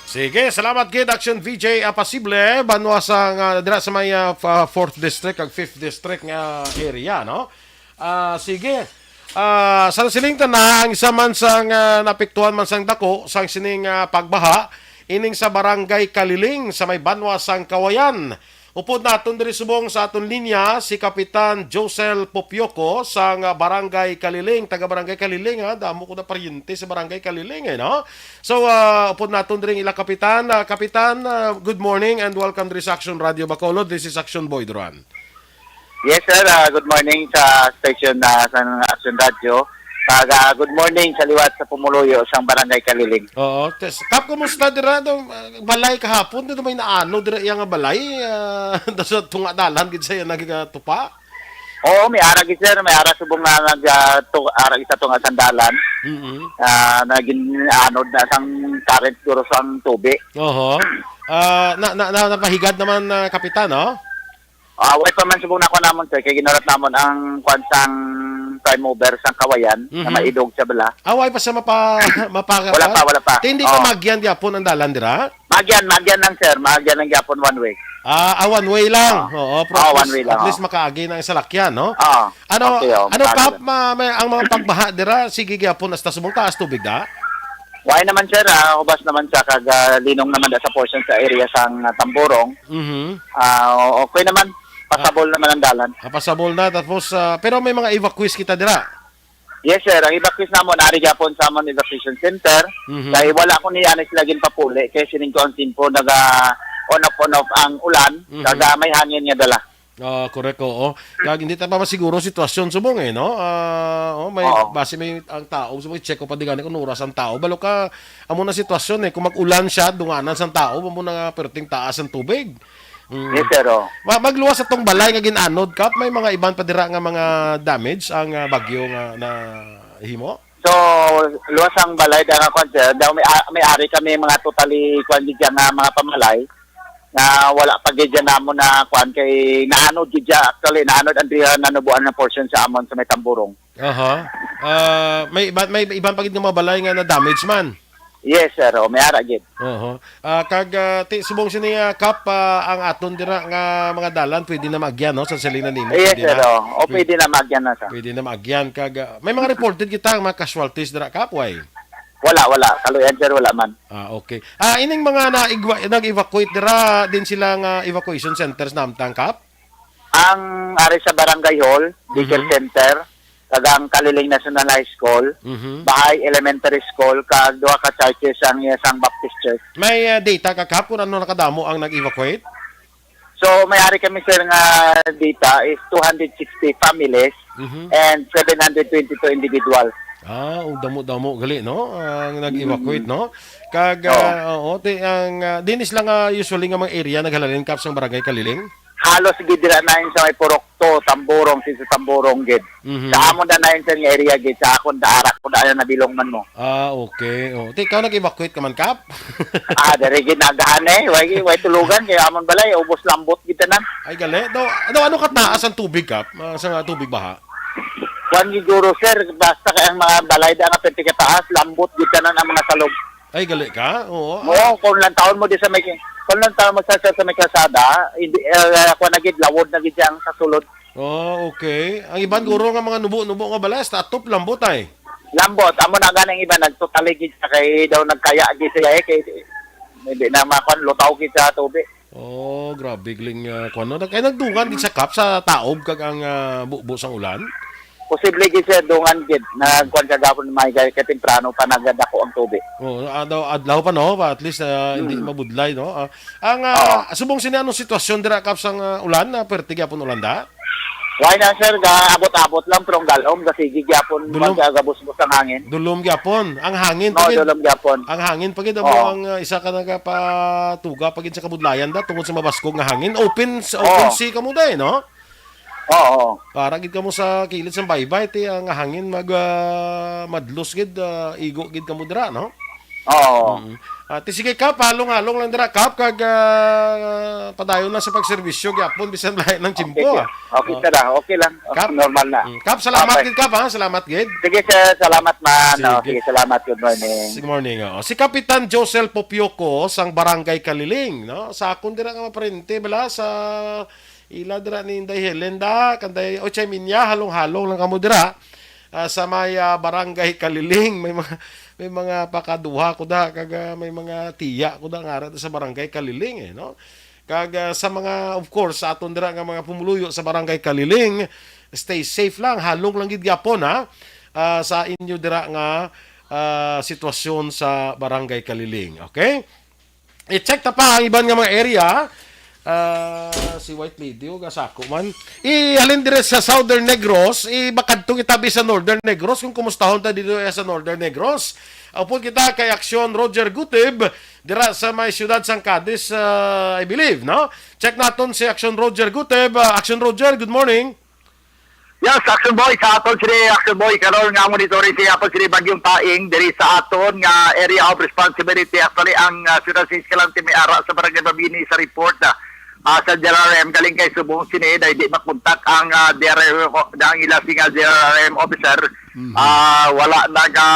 Sige, salamat gid, Action V J Apasible, banwa sang, ah, dira sa may, ah, fa-, fourth district kag fifth district nga area, no? Ah, sige. Ah, sa siling tana, ang isa man sang, ah, naapektuhan man sang dako sang sining, ah, pagbaha, ining sa Barangay Kaliling sa may banwa sang Kawayan. Upod naton diri subong sa aton linya si Kapitan Josel Popioco sang, ah, Barangay Kaliling, taga Barangay Kaliling, ha. Damo ko na paryente sa Barangay Kaliling, eh, no? So, ah, upod naton diri ila Kapitan. Ah, Kapitan, ah, good morning and welcome diri sa Action Radio Bacolod. This is Action Boy Duran. Yes, sir. Ah, good morning sa station na sa Action Radio. Kag, ah, good morning sa liwat sa pumuluyo sang Barangay Kaliling. Oo, tes-, Kap, kumusta dira? Do, ah, balay kahapon, dito may naano dira iya nga balay? Ah, sa tunga dalan gid sa iya nagatupa? Oo, may ara gid, sir. May ara subong na nag, ah, tu-, ara isa tunga sandalan. Mm-mm. Ah, naging anod na sang current siguro sang tubig. Oho. Ah, na, na, na, napahigad naman, ah, Kapitan, no? Ah, way pa man subong nako namon, sir, kay ginulat namon ang kwan sang prime mover sang Kawayan na Mhm. maidog sa bala. Ah, way pa siya mapa-, mapa-, Wala pa, wala pa. Ti hindi pa Oh. Magyan gyapon ang dalan dira? Magyan, magyan lang, sir. Magyan lang gyapon one way. Ah, ah, one way lang. Ah. Oo, pero Ah, at one least, way lang, at least oh. makaagi na ang salakyan, no? Ah, Ano, okay, oh, ano, makaagi Kap, lang. ma-, may, ang mga pagbaha dira, sige gyapon hasta subong taas tubig da? Why naman, sir? Ah, hubas naman sa kag, ah, linong naman da sa portion sa area sang, ah, Tamborong. Mhm. Ah, o-, okay naman. Pasabol naman ang dalan. Ah, pasabol na. Tapos, ah, pero may mga evacuees kita dira. Yes, sir. Ang evacuees namon, ari gyapon sa amon evacuation center. Mhm. Kay wala ko ni ani sila ginpapuli. Kay sining ko ang timpo, naga on off, on off ang ulan. Mhm. Kaga may hangin nga dala. Ah, correct, oo. Kag hindi ta pa masiguro ang sitwasyon subong, eh, no? Ah, oh, may Oo. base may ang tao, so may check ko pa di gani kung oras ang tao. Balo ka, amo na sitwasyon, eh. Kung mag-ulan siya, dunganan sang tao, amo na nga perting taas ang tubig. Mm. Yes, sir, oh. Ma-, magluwas sa tong balay nga gin-anod, Kap, may mga iban pa dira nga mga damage ang, ah, bagyo nga nahimo? So, luwas ang balay da nga kwan, sir. Daw may a-, may ari kami mga totally kwan gid dyan nga mga pamalay na wala pa gid dyan namon na kwan kay naanod gid dyan. Actually, naanod ang dira nanubuan nga portion sa amon sa may Tamburong. Aha. Ah, may iban, may iban pa gid nga mga balay nga na-damage man. Yes, sir. Oh, may ara gid. Oho. Ah, kag, ah, ti, subong sini, ah, Kap, ah, ang aton dira nga mga dalan, pwede na maagyan, no? Sa silingan nimo, Yes, pwede sir. na. Oh, oh, Pwede pwede na maagyan na, sir. Pwede na maagyan. Kag, ah, may mga reported kita, mga casualties dira, Kap, way? Wala, wala. Kaluyan, sir, wala man. Ah, okay. Ah, ining mga na-igwa-, nag-evacuate dira, din sila nga evacuation centers namtang, Kap? Ang ari sa Barangay Hall, Daycare Mhm. Center, kag ang Kaliling National High School, Mhm. Bahay Elementary School, kag duha ka churches ang iya sang Baptist Church. May, ah, data ka, Kap, kung ano nakadamo ang nag-evacuate? So, may ari kami, sir, nga data is two hundred sixty families Mhm. and seven hundred twenty-two individuals. Ah, oh, damo-damo gali, no? Ang nag-evacuate, Mm. no? Kag, Oo. ah, oo, ti-, ang, ah, dinis lang, ah, usually nga mga area naghalin, Kap, sang Barangay Kaliling? Halos gid dira na yun sa may Purok to, Tamborong, si sa Tamborong gid. Mhm. Sa amon na na yun sa nga area gid, sa akon da, arak ko da, nabilong man mo. Ah, okay. Oh, ti, ikaw nag-evacuate ka man, Kap? Ah, diri gid nagahan eh. Way, way tulugan, kay amon balay, ubos lambot gid tanan. Ay, gali. Daw, daw, ano kataas ang tubig, Kap? Ah, sa nga tubig baha? Kwan gid guro, sir, basta kay ang mga balay da nga perti kataas, lambot gid tanan ang mga salog. Ay, gali ka? Oo. Oo, kung lang taon mo di sa may, kung lang taon mo sa, sa, sa may kalsada, hindi, eh, kwan na gid, lawod na gid siya ang sa sulod. Oh, okay. Ang iban Mm. guro nga mga nubo-nubo nga balay, hasta atop lambot ay. Lambot, amo na gani ang iban, nagtutali gid siya kay daw nagkaya gid siya eh, kay hindi na makwan, lutaw gid sa tubig. Oh, grabe, galing, ah, kwan, no? Kay nagdungan gid sa Kap sa taob kag ang, ah, bubo sang ulan? Posible gid, sir, dungan gid. Nagkwan kagapon, may kay, kay temprano pa nagadako ang tubig. Oh, adlaw, adlaw pa, no? Pa, at least, ah, hindi Mm. mabudlay, no? Ah, ang, ah, Oo. subong sini, anong sitwasyon dira, Kap, sang, ah, ulan? Ah, perte gyapon ulan da? Why na, sir? Ga-abot-abot lang, pero ang galom, kasi gid gyapon, Dulom. Magagabos-bos ang hangin. Dulom gyapon. Ang hangin, No, pagid. dulom gyapon. Ang hangin, pagid, amo Oo. ang, ah, isa ka nagapatuga, pagid sa kabudlayan da, tungod sa mabaskog nga hangin. Open, s-, open Oo. sea kamo da, eh, no? Oo. Para gid kamo sa kilid sang baybay, ti, ang hangin mag, ah, madlos gid, ah, igo gid kamo dira, no? Oo. Mm. Ah, ti sige, Kap, halong-halong lang dira, Kap, kag, ah, padayon lang sa pagserbisyo gyapon bisan lahi ng tiyempo, okay, ah. Okay, oh, sir, ah. Okay lang. Oh, Kap, normal na. Mm. Kap, salamat, okay, gid, Kap, ha? Salamat gid. Sige, sir, salamat man. Oh, sige, sige, salamat. Good morning. Good morning, oh. Si Kapitan Josel Popioco sang Barangay Kaliling, no? Sa akon dira nga maparente bala sa ila dira ni Inday Helen da, kanday Ochay Minya, halong-halong lang kamo dira. Ah, sa may, ah, Barangay Kaliling, may mga, may mga pakaduha ko da, kag, ah, may mga tiya ko da nga ara sa Barangay Kaliling, eh, no? Kag, ah, sa mga, of course, sa aton dira nga mga pumuluyo sa Barangay Kaliling, stay safe lang, halong lang gid gyapon, ha? Ah, sa inyo dira nga, ah, sitwasyon sa Barangay Kaliling, okay? I-check ta pa ang iban nga mga area. Ah, si White Lady, o gasako man. Ihalin dire sa Southern Negros, ibakadto kita bi sa Northern Negros, kung kumustahon ta dito, eh, sa Northern Negros. Upod kita kay Aksyon Roger Gutib, dira sa may siyudad sang Cadiz, ah, I believe, no? Check naton si Aksyon Roger Gutib. Ah, Aksyon Roger, good morning. Yes, Action Boy, sa aton sini, Action Boy, karon nga monitoring sa aton sini Bagyong Taing diri sa aton nga area of responsibility. Actually, ang, ah, siyudad sa Escalante may ara sa Barangay Mabini sa report, ah, ah, sa D R R M galing kay subong sini dahil di makontak ang, ah, D R R M o, ang ila singa D R R M officer. Mhm. Ah, wala naga,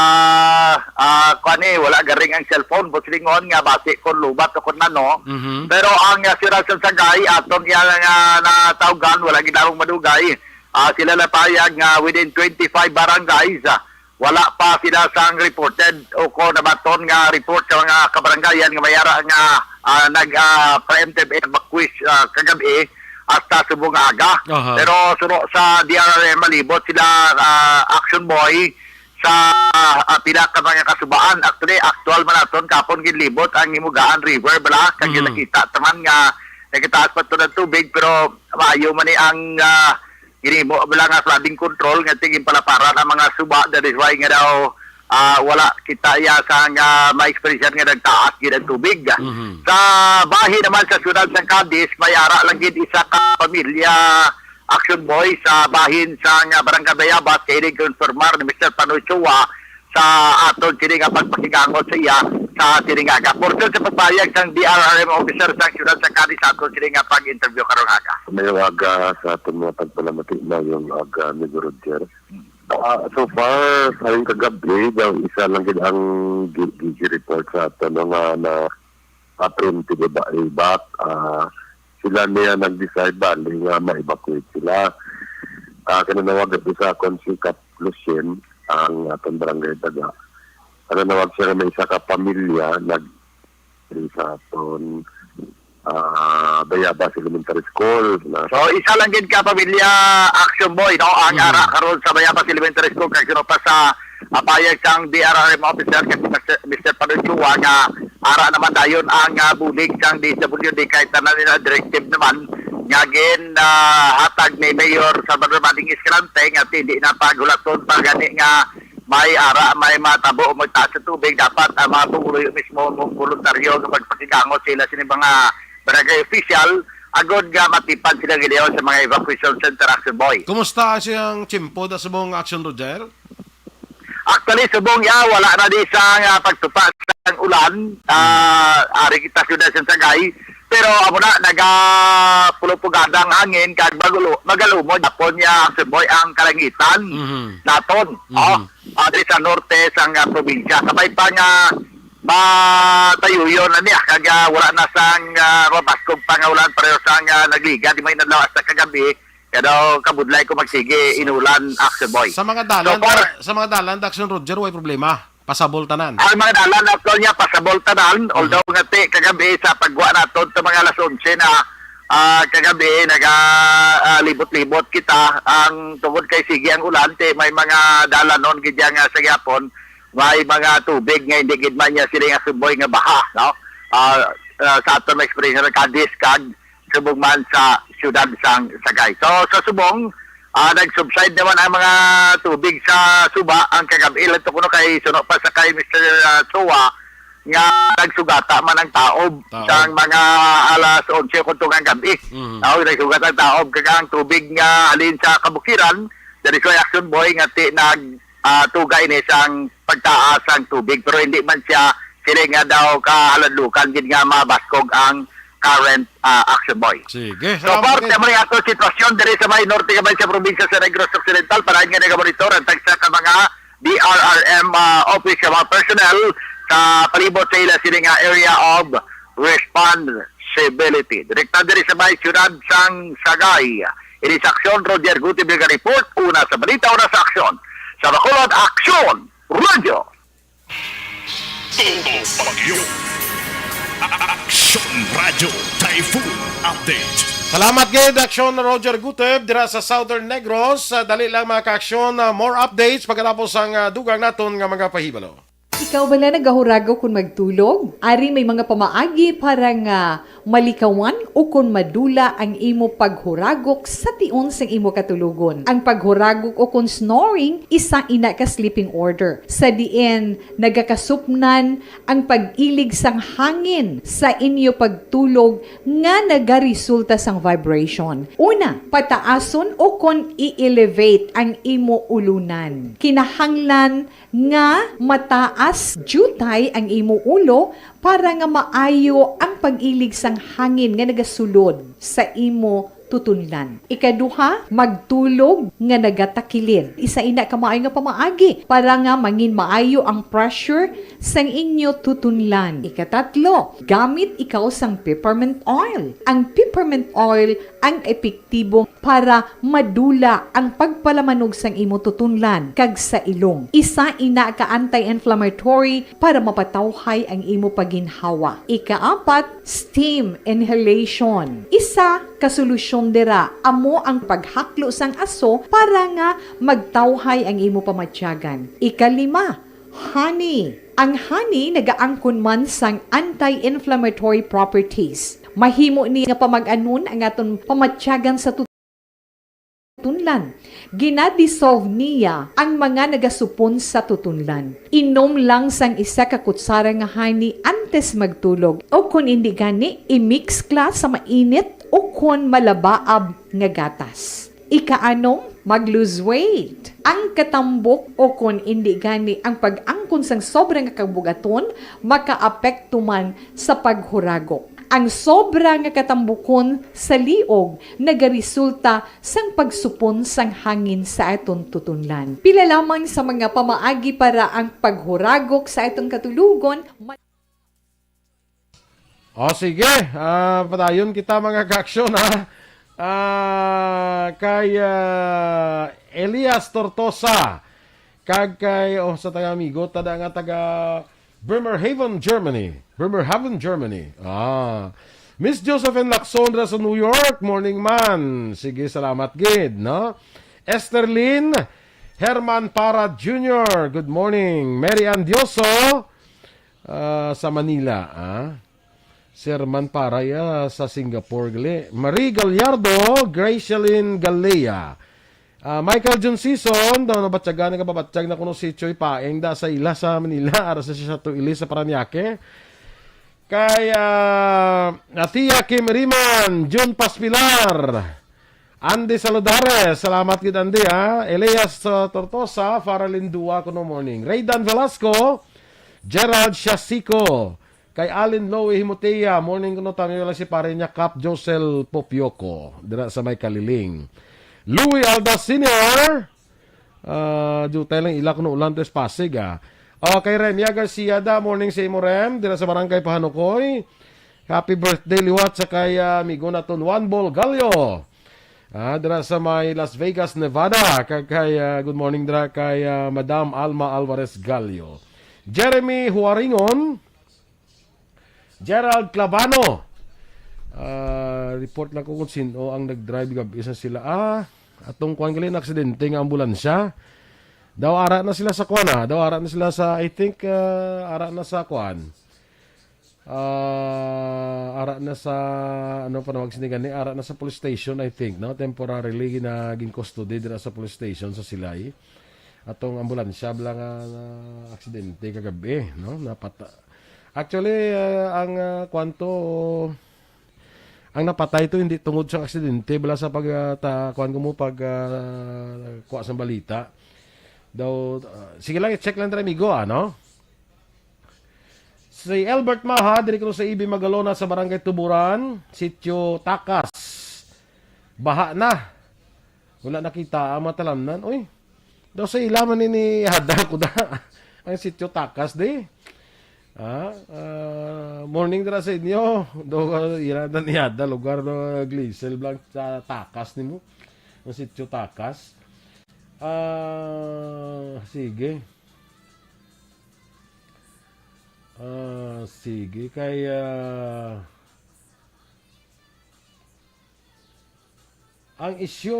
ah, kuan eh, wala garing ang cellphone, buot silingon nga basi kon lubat o kon ano. Mhm. Pero ang, ah, siyudad sa Sagay, aton iya nga natawgan, wala gid namong madugay. Ah, sila napahayag nga within twenty-five barangays, ah, wala pa sila sang reported o ko nabaton nga report sa mga kabarangayan nga may ara nga, ah, nag, ah, preemptive evacuation, ah, kagabi hasta subong nga aga. Aha. Pero suno sa D R R M, malibot sila, ah, Action Boy, sa, ah, pila ka mga kasubaan. Actually, actual man naton, kapon ginlibot ang Himugaan River, bala, kag Mm. nakita taman nga nagitaas pa to ng tubig, pero maayo man ni ang, ah, ginhimo bala nga flooding control nga tingin palaparan ang mga suba. That is why nga daw, ah, wala kita iya sa nga may eksperyensya nga nagtaas gid ang tubig. Mhm. Sa bahin naman sa siyudad sa Cadiz, may ara lang gid isa ka pamilya, Action Boy, sa bahin sa nga Barangay Bayabas, kay konfirmar ni Mister Panoy Chua sa aton sini nga pagpakigangot sa iya sa sini nga aga. Portion sa pagpahayag sang D R R M officer sa siyudad sa Cadiz sa aton sini nga pag-interview karong aga. Mayong aga sa aton mga tagpalamati, mayong aga, Amigo Roger. Ah, so far, sa kagabi, daw isa lang gid ang gi-, gi-, gi-report sa aton, no, nga na, ah, preemptive eva-, evac. Ah, sila niya nag-decide bali nga ma-evacuate sila. Ah, kinanawag ito sa akon si Kap Lucien, ang aton barangay taga. Kinanawag siya nga may isa ka pamilya nag-, sa aton, ah, Bayabas Elementary School na. So, isa lang gid ka pamilya, Action Boy, no? Ang Mm. ara karon sa Bayabas Elementary School, kag suno pa sa, ah, pahayag sang D R R M officer kay Mister Mister Panuchua nga ara naman dayon ang, ah, bulig sang D S W D, kay tanan nila directive naman nga gin, ah, hatag ni Mayor Salvador Manleng Escalante nga hindi na paghulaton pa gani nga may ara, may matabo o magtaas sa tubig, dapat ang mga pumuluyo mismo mo voluntaryo nga magpakigangot sila sini mga barangay official agod nga matipan sila gidayon sa mga evacuation center, Action Boy. Kumusta ang siyang tiyempo da subong, Action Roger? Actually, subong ya, wala na di sa nga pagtupa sang ulan. Ah, ari kita siyudad sa Sagay. Pero amo na, naga pulupugada ang hangin, kag magulo-, magalumod, hapon niya, Action Boy, ang kalangitan Mhm. naton. Mhm. Oh, ah, di sa norte sang, ah, probinsya. Sabay pa nga matayuyon na niya, kag, ah, wala na sang, ah, mabaskog pa nga ulan, pareho sang, ah, nagliga di may adlaw hasta kagabi, kaya daw kabudlay ko magsige inulan, Action Boy. Sa mga dalan, So far, sa mga dalan, Action Roger, way problema. Pasabol tanan. Ang mga dalan nato niya, pasabol tanan, Mhm. although nga ti, kagabi sa pagwa nato sa mga alas onse na, ah, kagabi, naga, ah, libot-libot kita, ang tungod kay sige ang ulan, ti may mga dalanon gid nga sa gyapon, may mga tubig nga hindi gid man niya sila nga suboy nga baha, no? Ah, ah, sa aton nga eksperyensya, Cadiz kag subong man sa siyudad sang Sagay. So, sa subong, ah, nag-subside naman ang mga tubig sa suba ang kagabi. Lang to kuno kay suno pa sa kay Mister, ah, Chua nga nagsugata man ang taob Taob. sang mga alas onse kung tungang gabi. Mhm. Taob, nagsugata ang taob. Kag ang tubig nga halin sa kabukiran, dari sa Action Boy nga ti-, nag, ah, tuga ini sang pagtaas ang tubig, pero hindi man siya sila nga daw kahaladlukan gid nga mabaskog ang current, ah, action, Boy. Sige, So salamat far, kay tamo ni ato sitwasyon diri sa may norte nga may sa probinsya sa Negros Occidental, para nga nagamonitor ang tagsa ka mga D R R M, ah, office sa mga personnel sa palibot sa ila sini nga area of responsibility. Direkta diri sa may siyudad sang Sagay. Ini sa aksyon, Roger Gutib nga report. Una sa balita, una sa aksyon. Sa Bacolod, Aksyon Radio. Todo Bagyo. Aksyon Radio Typhoon Update. Salamat gid, Aksyon Roger Guteb, dira sa Southern Negros. Ah, dali lang, mga ka-aksyon, ah, more updates pagkatapos ang, ah, dugang naton nga mga pahibalo. Ikaw bala nagahuragok kon magtulog? Ari may mga pamaagi para nga malikawan o kon madula ang imo paghuragok sa tion sang imo katulogon. Ang paghuragok o kon snoring, isa ina ka sleeping order, sa diin nagakasupnan ang pag-ilig sang hangin sa inyo pagtulog nga nagaresulta sang vibration. Una, pataason o kon i-elevate ang imo ulunan. Kinahanglan nga mataas diutay ang imo ulo para nga maayo ang pag-ilig sang hangin nga nagasulod sa imo tutunlan. Ikaduha, magtulog nga nagatakilid. Isa ina ka maayo nga pamaagi para nga mangin maayo ang pressure sang inyo tutunlan. Ikatatlo, gamit ikaw sang peppermint oil. Ang peppermint oil ang epektibo para madula ang pagpalamanog sang imo tutunlan kag sa ilong. Isa ina ka anti-inflammatory para mapatawhay ang imo paginhawa. Ikaapat, steam inhalation. Isa ka solusyon dira amo ang paghaklo sang aso para nga magtawhay ang imo pamatyagan. Ikalima, honey. Ang honey nagaangkon man sang anti-inflammatory properties. Mahimo ni nga pamag-anon ang aton pamatyagan sa tutunlan. Ginadissolve niya ang mga nagasupon sa tutunlan. Inom lang sang isa ka kutsara nga honey antes magtulog, o kon indi gani, i-mix kla sa mainit o kon malabaab nga gatas. Ikaanom, mag-lose weight. Ang katambok o kon indi gani ang pag-angkon sang sobra nga kabugaton makaapekto man sa paghuragok. Ang sobra nga katambukon sa liog nagaresulta sang pagsupon sang hangin sa aton tutunlan. Pila lamang sa mga pamaagi para ang paghuragok sa aton katulogon. O sige, ah, padayon kita, mga ka-aksyon, ha. Ah, kay ah, Elias Tortosa, kag kay, oh, sa taga amigo, tada nga taga Bremerhaven, Germany. Bremerhaven, Germany. Ah. Miss Josephine Lacson dira sa New York, morning man. Sige, salamat gid, no? Esther Lynn, Herman Para Junior, good morning. Mary Ann Dioso, ah, sa Manila, ah. Si Herman Para, ya, sa Singapore gali. Marie Gallardo, Gracelyn Galea. Ah, Michael John Season, daw nabatyagan nga babatyag na kuno si Choy Paeng da sa ila sa Manila, ara sa siya sa Tuili sa Parañaque. Kay ah, Athea Kim Riman, Jun Paspilar, Andy Saludares, salamat gid, Andy, ha. Elias ah, Tortosa, Faralyn Dua, kuno morning. Raydan Velasco, Gerald Shasico, kay Alin Loe Himotea, morning kuno, tami wala si pare niya, Cap Josel Popioco, dira sa may Kaliling. Louie Aldas Senior, ah, diutay lang ila kuno ulan to sa Pasig, ah. O, kay Remia Garcia da, morning sa imo, Rem, dira sa Barangay Pahanukoy. Happy birthday liwat sa kay ah, amigo naton Juan Bol Gallo. Ah, dira sa may Las Vegas, Nevada. Kag kay ah, good morning dira kay ah, Madam Alma Alvarez Gallo. Jeremy Huaringon, Gerald Clavano. Ah, report lang ko kung sino ang nag-drive gab isa sila. Ah, atong kuan gali na aksidente nga ambulansya. Daw ara na sila sa kuan, ah. Daw ara na sila sa, I think, ah, ara na sa kuan. Ah, ara na sa, ano pa nawag sini gani, ara na sa police station, I think, no? Temporarily na gin-custody dira sa police station sa Silay. Atong ambulansya bala nga na aksidente kagabi, no? Napata Actually, ah, ang ah, kwanto ang napatay to hindi tungod sa aksidente, bala sa pag ah, ta, kuan ko mo pag ah, kuha sa balita. Daw ah, sige lang, i-check lang dira, amigo, ano? Si Albert Maha, diri kuno sa E B Magalona sa Barangay Tuburan, Sitio Takas. Baha na. Wala nakita ang matalamnan. Uy, daw sa ila man ni Hada ko da. Ang Sitio Takas, di? Ah, ah, morning dira sa inyo. Do, ira na ni Hada, lugar na Glisel Blanc sa Takas nimo. Ang Sitio Takas. Ah, sige. Ah, sige. Kay, ah, ang isyu,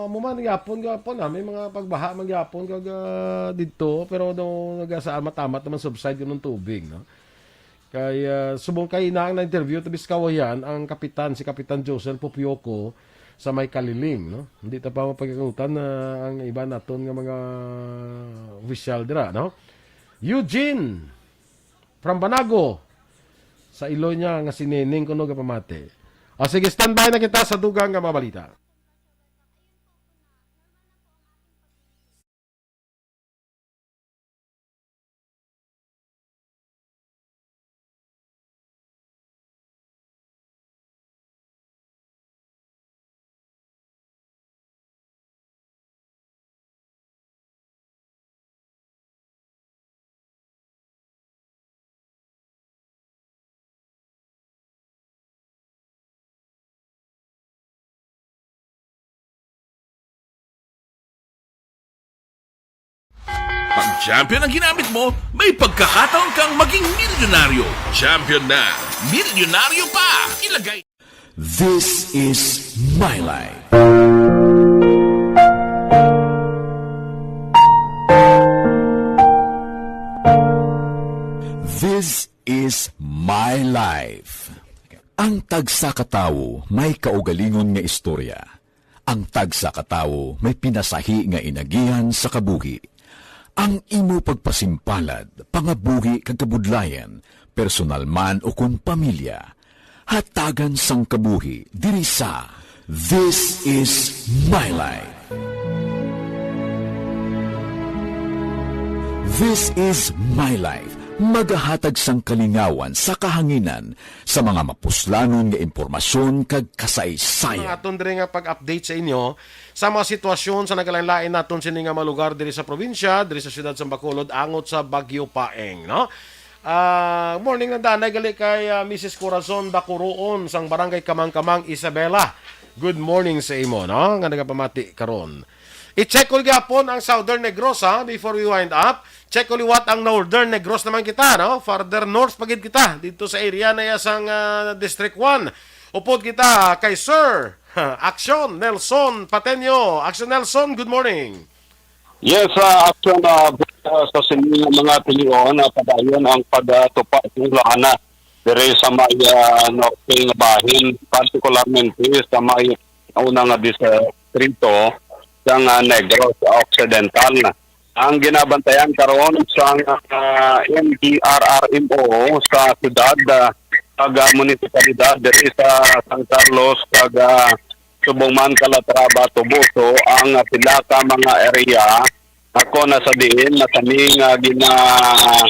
amo man, gyapon, gyapon, ah, may mga pagbaha man gyapon kag, ah, didto, pero do, nagasa-, amat-amat naman subside kuno ang tubig, no? Kay, ah, subong kay na ang na-interview, tabis kawayan, ang kapitan, si Kapitan Josel Popioco sa may Kaliling, no? Hindi ta pa mapagkakutan na ang iba naton nga mga opisyal dira, no? Eugene from Banago, sa iloy niya nga si Neneng kuno gapamati. O sige, standby na kita sa dugang nga mga balita. Pag champion ang ginamit mo, may pagkakataon kang maging milyonaryo. Champion na, milyonaryo pa! Ilagay This is my life. This is my life. Ang tagsa ka tawo may kaugalingon nga istorya. Ang tagsa ka tawo may pinasahi nga inagihan sa kabuhi. Ang imo pagpasimpalad, pangabuhi kag kabudlayan, personal man ukon pamilya, hatagan sang kabuhi diri sa This Is My Life. This Is My Life, magahatag sang kalingawan sa kahanginan sa mga mapuslanon nga impormasyon kag kasaysayan. Ang aton diri nga pag-update sa inyo sa mga sitwasyon sa nagalain-lain naton sini nga mga lugar diri sa probinsya, diri sa siyudad sa Bacolod, angot sa Bagyo Paeng, no? Ah, morning, nandanay gali kay, ah, Missus Corazon Dacuroon sang Barangay Kamangkamang, Isabela. Good morning sa imo, no? Nga nagapamati karon. I-check ko gyapon ang Southern Negros, ha, before we wind up. Check ko liwat ang Northern Negros naman kita, no? Further north pa gid kita dito sa area na iya sang, ah, District one. Upod kita kay Sir Action Nelson Patenio. Action Nelson, good morning. Yes, ah, Action, ah, sa sini nga mga tinion, ah, padayon ang pagtupa sa ulan, ah, diri sa may, ah, norte nga bahin, partikularmente sa may una nga distrito sang, ah, Negros Occidental. Ang ginabantayan karon sang, ah, N D R R M O sa siyudad, ah, kag, ah, munisipalidad diri sa San Carlos kag, ah, subong man Calatrava, Toboso ang, ah, pila ka mga area ako na sa diin na kami nga gina-,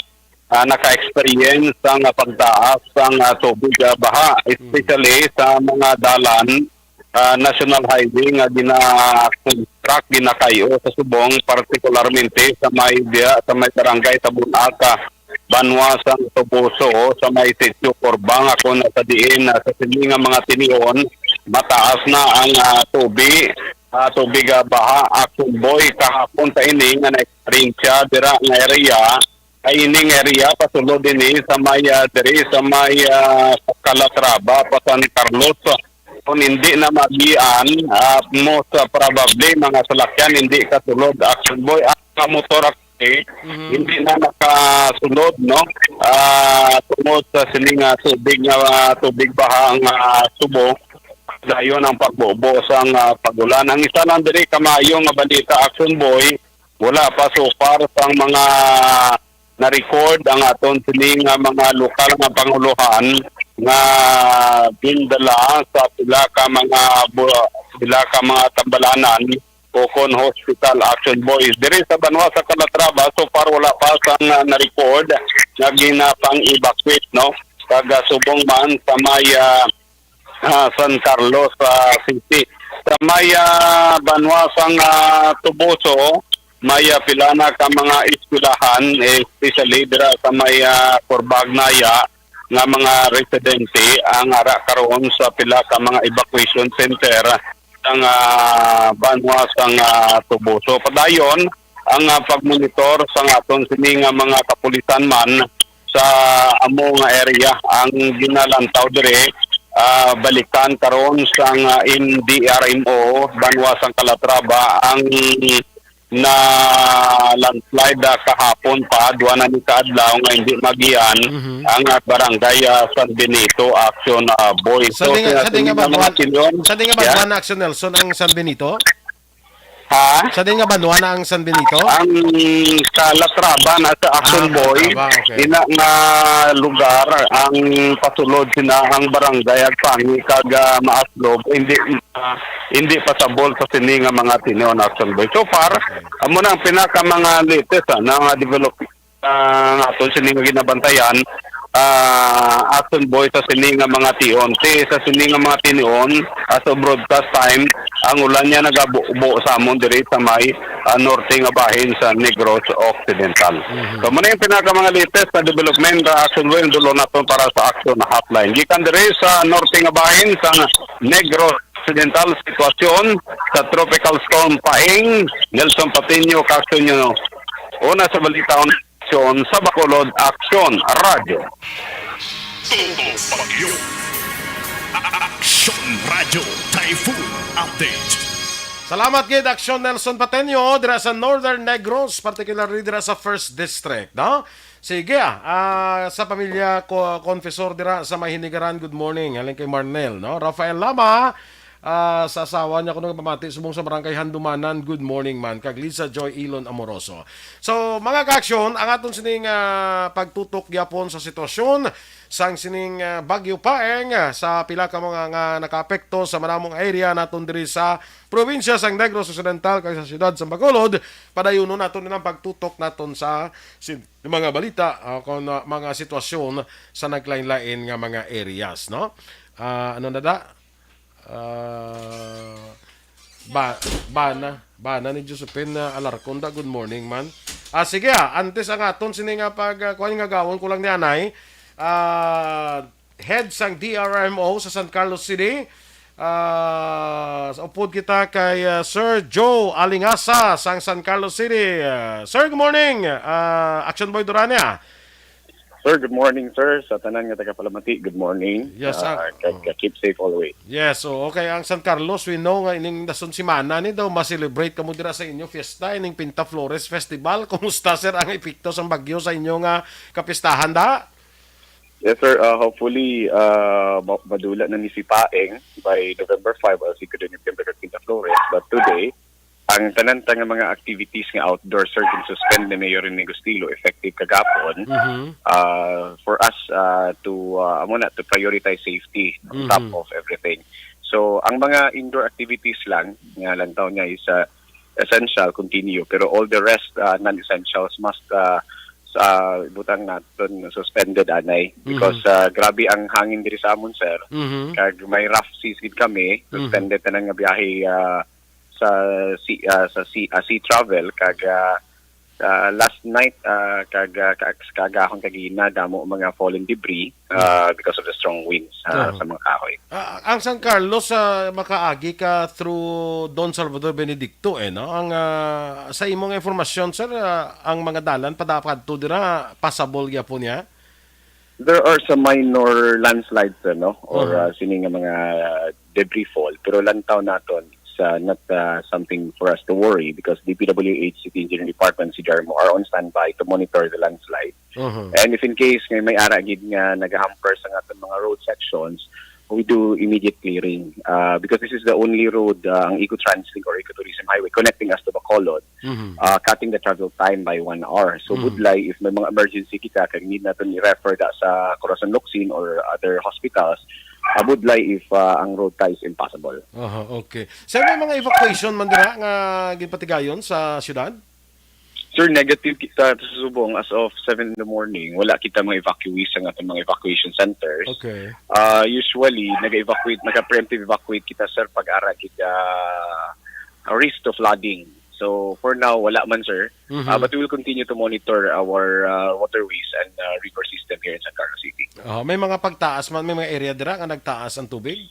ah, naka-experience sang, ah, pagtaas sang, ah, tubig, ah, baha, especially sa mga dalan, ah, National Highway nga gina-construct, ginakayo sa subong, partikularmente sa may diya, sa may barangay Tabon-Aka, banwa sang Toboso, sa may Sitio Corbang, ako na sa diin, ah, sa sini nga mga tinion, mataas na ang, ah, tubi, ah, tubig, ah, baha. Action Boy, kahapon sa ini nga na-experience dira nga area, kay ining area, pasulod ini sa may, ah, diri sa may, ah, Calatrava, pa San Carlos. Kung hindi na magian, ah, most, ah, probably, mga salakyan, hindi kasulod. Action Boy, ang mga motor, actually, Mhm. hindi na nakasulod, no? Ah, tungod sa sining, ah, tubig nga, ah, tubig baha ang, ah, subo. Dayon ang pagbubo sang, ah, pag-ulan. Ang isa lang diri kamayo nga balita, Action Boy, wala pa so far sang mga na-record ang aton sini nga mga lokal nga panguluhan nga gindala sa pila ka mga bu-, pila ka mga tambalanan ukon Hospital, Action Boys. Diri sa banwa sa Calatrava, so far wala pa sang, ah, na-record nga ginapang-evacuate, no? Kag, ah, subong man sa may, ah, ah, San Carlos, ah, City. Sa may, ah, banwa sang, ah, Toboso, may, ah, pila na ka mga eskwelahan, especially dira sa may, ah, Corbagnaya, nga mga residente ang ara karon sa pila ka mga evacuation center sang, ah, banwa sang, ah, Toboso. Padayon ang, ah, pagmonitor sang aton sini nga mga kapulisan man sa amo nga area. Ang ginalantaw diri, ah, balikan karon sang, ah, M D R M O, banwa sang Calatrava, ang na landslide, ah, kahapon pa, duha na ni kaadlaw nga hindi magian Mhm. ang, ah, barangay, ah, San Benito, Action, ah, Boy. Sa So, di nga, sa sa di nga tining mga banwa, tinyon, sa di nga yeah. banwa na Action Nelson ang San Benito? Ha? Sa di nga banwa na ang San Benito? Ang Calatrava na sa Action Ah, Boy, Calatrava, okay. ina nga lugar ang pasulod sina ang barangay Agpangi kag, ah, Maaslob, hindi, ah, hindi pasabol sa sini nga mga tinyon, Action Boy. So far, Okay. amo na ang pinaka mga latest, ah, na nga develop, ah, nga aton sini nga ginabantayan, ah, Action Boy, sa sini nga mga tion. Ti sa sini nga mga tion, as of broadcast time, ang ulan niya nagabubo sa amon diri sa may, ah, norte nga bahin sa Negros Occidental. Mhm. So, muna yung pinaka mga latest na development, ah, Action Boy, ang dulo naton para sa Action Hotline. Gikan diri sa norte nga bahin sa Negros Occidental, sitwasyon sa Tropical Storm Paeng, Nelson Patiño, Action News. Una sa balita, Aksyon sa Bacolod, Aksyon Radyo. Todo Bagyo. Aksyon Radyo Typhoon Update. Salamat gid, Aksyon Nelson Pateño, dira sa Northern Negros, particularly dira sa First District, no? Sige, ah, ah, sa pamilya ko, Confessor dira sa Mahinigaran, good morning. Halin kay Marnel, no? Rafael Lama, ah, sa asawa niya kuno nagpamati subong sa Barangay Handumanan, good morning man. Kag Lisa Joy Ilon Amoroso. So, mga ka-aksyon, ang aton sining, ah, pagtutok gyapon sa sitwasyon sang sining, ah, Bagyo Paeng, ah, sa pila ka mga nga nakaapekto sa manamong area naton diri sa probinsya sang Negros Occidental kag sa siyudad sa Bacolod. Padayunon naton nilang pagtutok naton sa sin-, mga balita, ah, kon, ah, mga sitwasyon sa naglain-lain nga mga areas, no? Ah, ano na da? Ah, ba, bana, bana ni Josephine, ah, Alarcon da. Good morning, man. Ah, sige, ah, antes ang aton sini nga pag, ah, kuwan nga gawon ko lang ni anay. Ah, head sang D R M O sa San Carlos City. Ah, sa upod kita kay, ah, Sir Joe Alingasa sang San Carlos City. Ah, sir, good morning. Ah, Action Boy Durania. Sir, good morning, sir. Sa tanan nga taga-Palamati, good morning. Yes, sir. Ah, kag, Oh. ah, keep safe always. Yes, so, okay. Ang San Carlos, we know nga ining dason semana ni daw ma-celebrate kamo dira sa inyo fiesta, ining Pinta Flores Festival. Kumusta, sir, ang epekto sang bagyo sa inyo nga kapistahan da? Yes, sir. Ah, hopefully, ah, ma-, madula na ni si Paeng by November five, as you could remember, Pinta Flores. But today, ang tanan ta nga mga activities nga outdoor, sir, gin-suspend ni Mayor Rene Gustilo effective kagapon, Mhm. ah, for us, ah, to, ah, amo na, to prioritize safety on top Mhm. of everything. So, ang mga indoor activities lang, nga lantaw niya is, ah, essential, continue, pero all the rest, ah, non-essentials must, ah, s-, ah, butang naton suspended anay because, Mhm. ah, grabe ang hangin diri sa amon, sir. Mhm. Kag may rough seas gid kami, Mhm. suspended tanan nga biyahe, ah, sa sea, ah, sa sea, ah, sea travel, kag, ah, ah, last night, ah, kag, ah, ka-, kaagahon kagina, damo mga fallen debris, ah, Mm. because of the strong winds, ah, Aha. sa mga kahoy. Ah, ang San Carlos, ah, makaagi ka through Don Salvador Benedicto, eh, no? Ang, ah, sa imong informasyon, sir, ah, ang mga dalan padapadto dira, passable gyapon niya? There are some minor landslides, sir, no? Or, Mhm. ah, sini nga mga debris fall. Pero lantaw naton, it's, ah, not, ah, something for us to worry because D P W H, City Engineering Department, C D R M O are on standby to monitor the landslide. Mhm. And if in case nga may ara gid nga nagahamper sa aton mga road sections, we do immediate clearing. Ah, because this is the only road, ah, ang Eco Translink or Ecotourism Highway connecting us to Bacolod, Mhm. ah, cutting the travel time by one hour. So, Mhm. budlay, if may mga emergency kita, kag need naton i-refer da sa Corazon Locsin or other hospitals, uh, Budlay if uh, ang road tie is impossible. Aha, okay. Sir, may mga evacuation man dira nga ginpatigayon sa syudad? Sir, negative kita sa Subong as of seven in the morning. Wala kita mga evacuees sa atong mga evacuation centers. Okay. Uh, usually, nag-evacuate, nag-preemptive evacuate kita, sir, pag ara gid uh, risk to flooding. So, for now, wala man, sir. Mhm. Uh, but we will continue to monitor our uh, waterways and uh, river system here in San Carlos City. Oh, may mga pagtaas man, may mga area dira nga nagtaas ang tubig?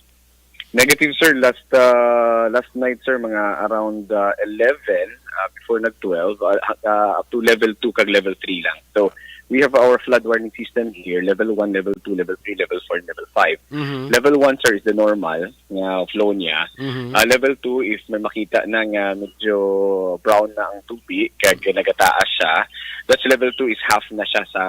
Negative, sir. Last uh, last night, sir, mga around uh, eleven, uh, before nag twelve, uh, ha- uh, up to level two kag level three lang. So, we have our flood warning system here, level one, level two, level three, level four, and level five. Mhm. Level one, sir, is the normal nga flow niya. Mhm. Uh, level two, if may makita na nga medyo brown na ang tubig, kag nagataas siya, that's level two is half na siya sa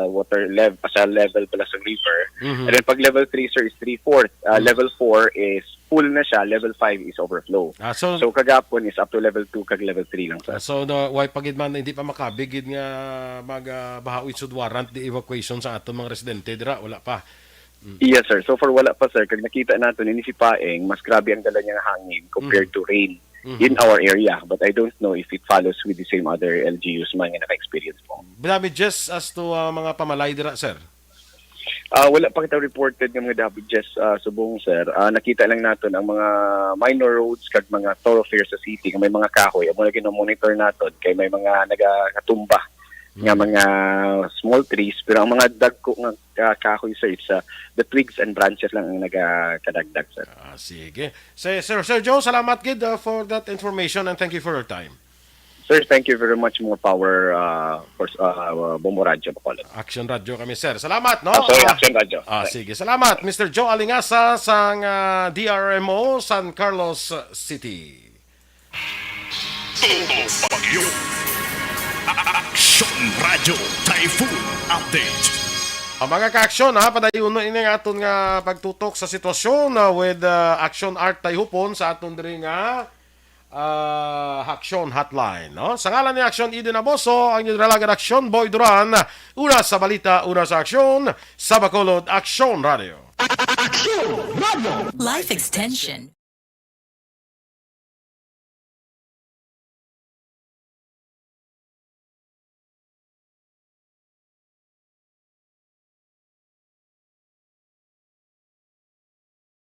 water level, sa level pala sa river. Mhm. And then pag level three, sir, is three-fourth. Uh, Mhm. Level four is full na siya, level five is overflow. Ah, so, So kagapon is up to level two kag level three lang, sir. Ah, so no, why pa gid man hindi pa makabig gid nga mag ah, bahaoy sud warrant the evacuation sa aton mga residente dira, wala pa. Yes, sir. So far, wala pa, sir. Kag nakita nato ni si Paeng, mas grabe ang dala niya nga hangin compared to rain Mhm. in our area. But I don't know if it follows with the same other L G Us man nga naka-experience po. Damages as to ah, mga pamalay dira, sir? Ah, wala pa kita reported nga mga damages uh, subong, sir. Ah, nakita lang naton ang mga minor roads kag mga thoroughfares sa city nga may mga kahoy. Amo lagi na monitor naton kay may mga nagatumba nga mga small trees, pero ang mga dagko nga ah, kahoy, sir, it's uh, the twigs and branches lang ang nagakadagdag, sir. Ah, sige. Sir, Sir Sergio, salamat gid ah, for that information and thank you for your time. Sir, thank you very much. More power uh, for uh, Bombo Radyo Bacolod. Action Radio kami, sir. Salamat, no? Ah, sorry, Ah, Action Radyo. Ah, Thanks. Sige, salamat, Mister Joe Alingasa sang ah, D R M O San Carlos City. Tutok Bagyo. Aksyon Radyo Typhoon Update. Ang mga ka-aksyon, ha, padayon ini nga aton nga pagtutok sa sitwasyon ah, with ah, Action Art Tayhupon sa aton diri nga ah, Action Hotline, no? Sa ngalan ni Action Eden Aboso, ang inyong alagad Action Boy Duran, una sa balita, una sa aksyon, sa Bacolod Action Radio. Life extension.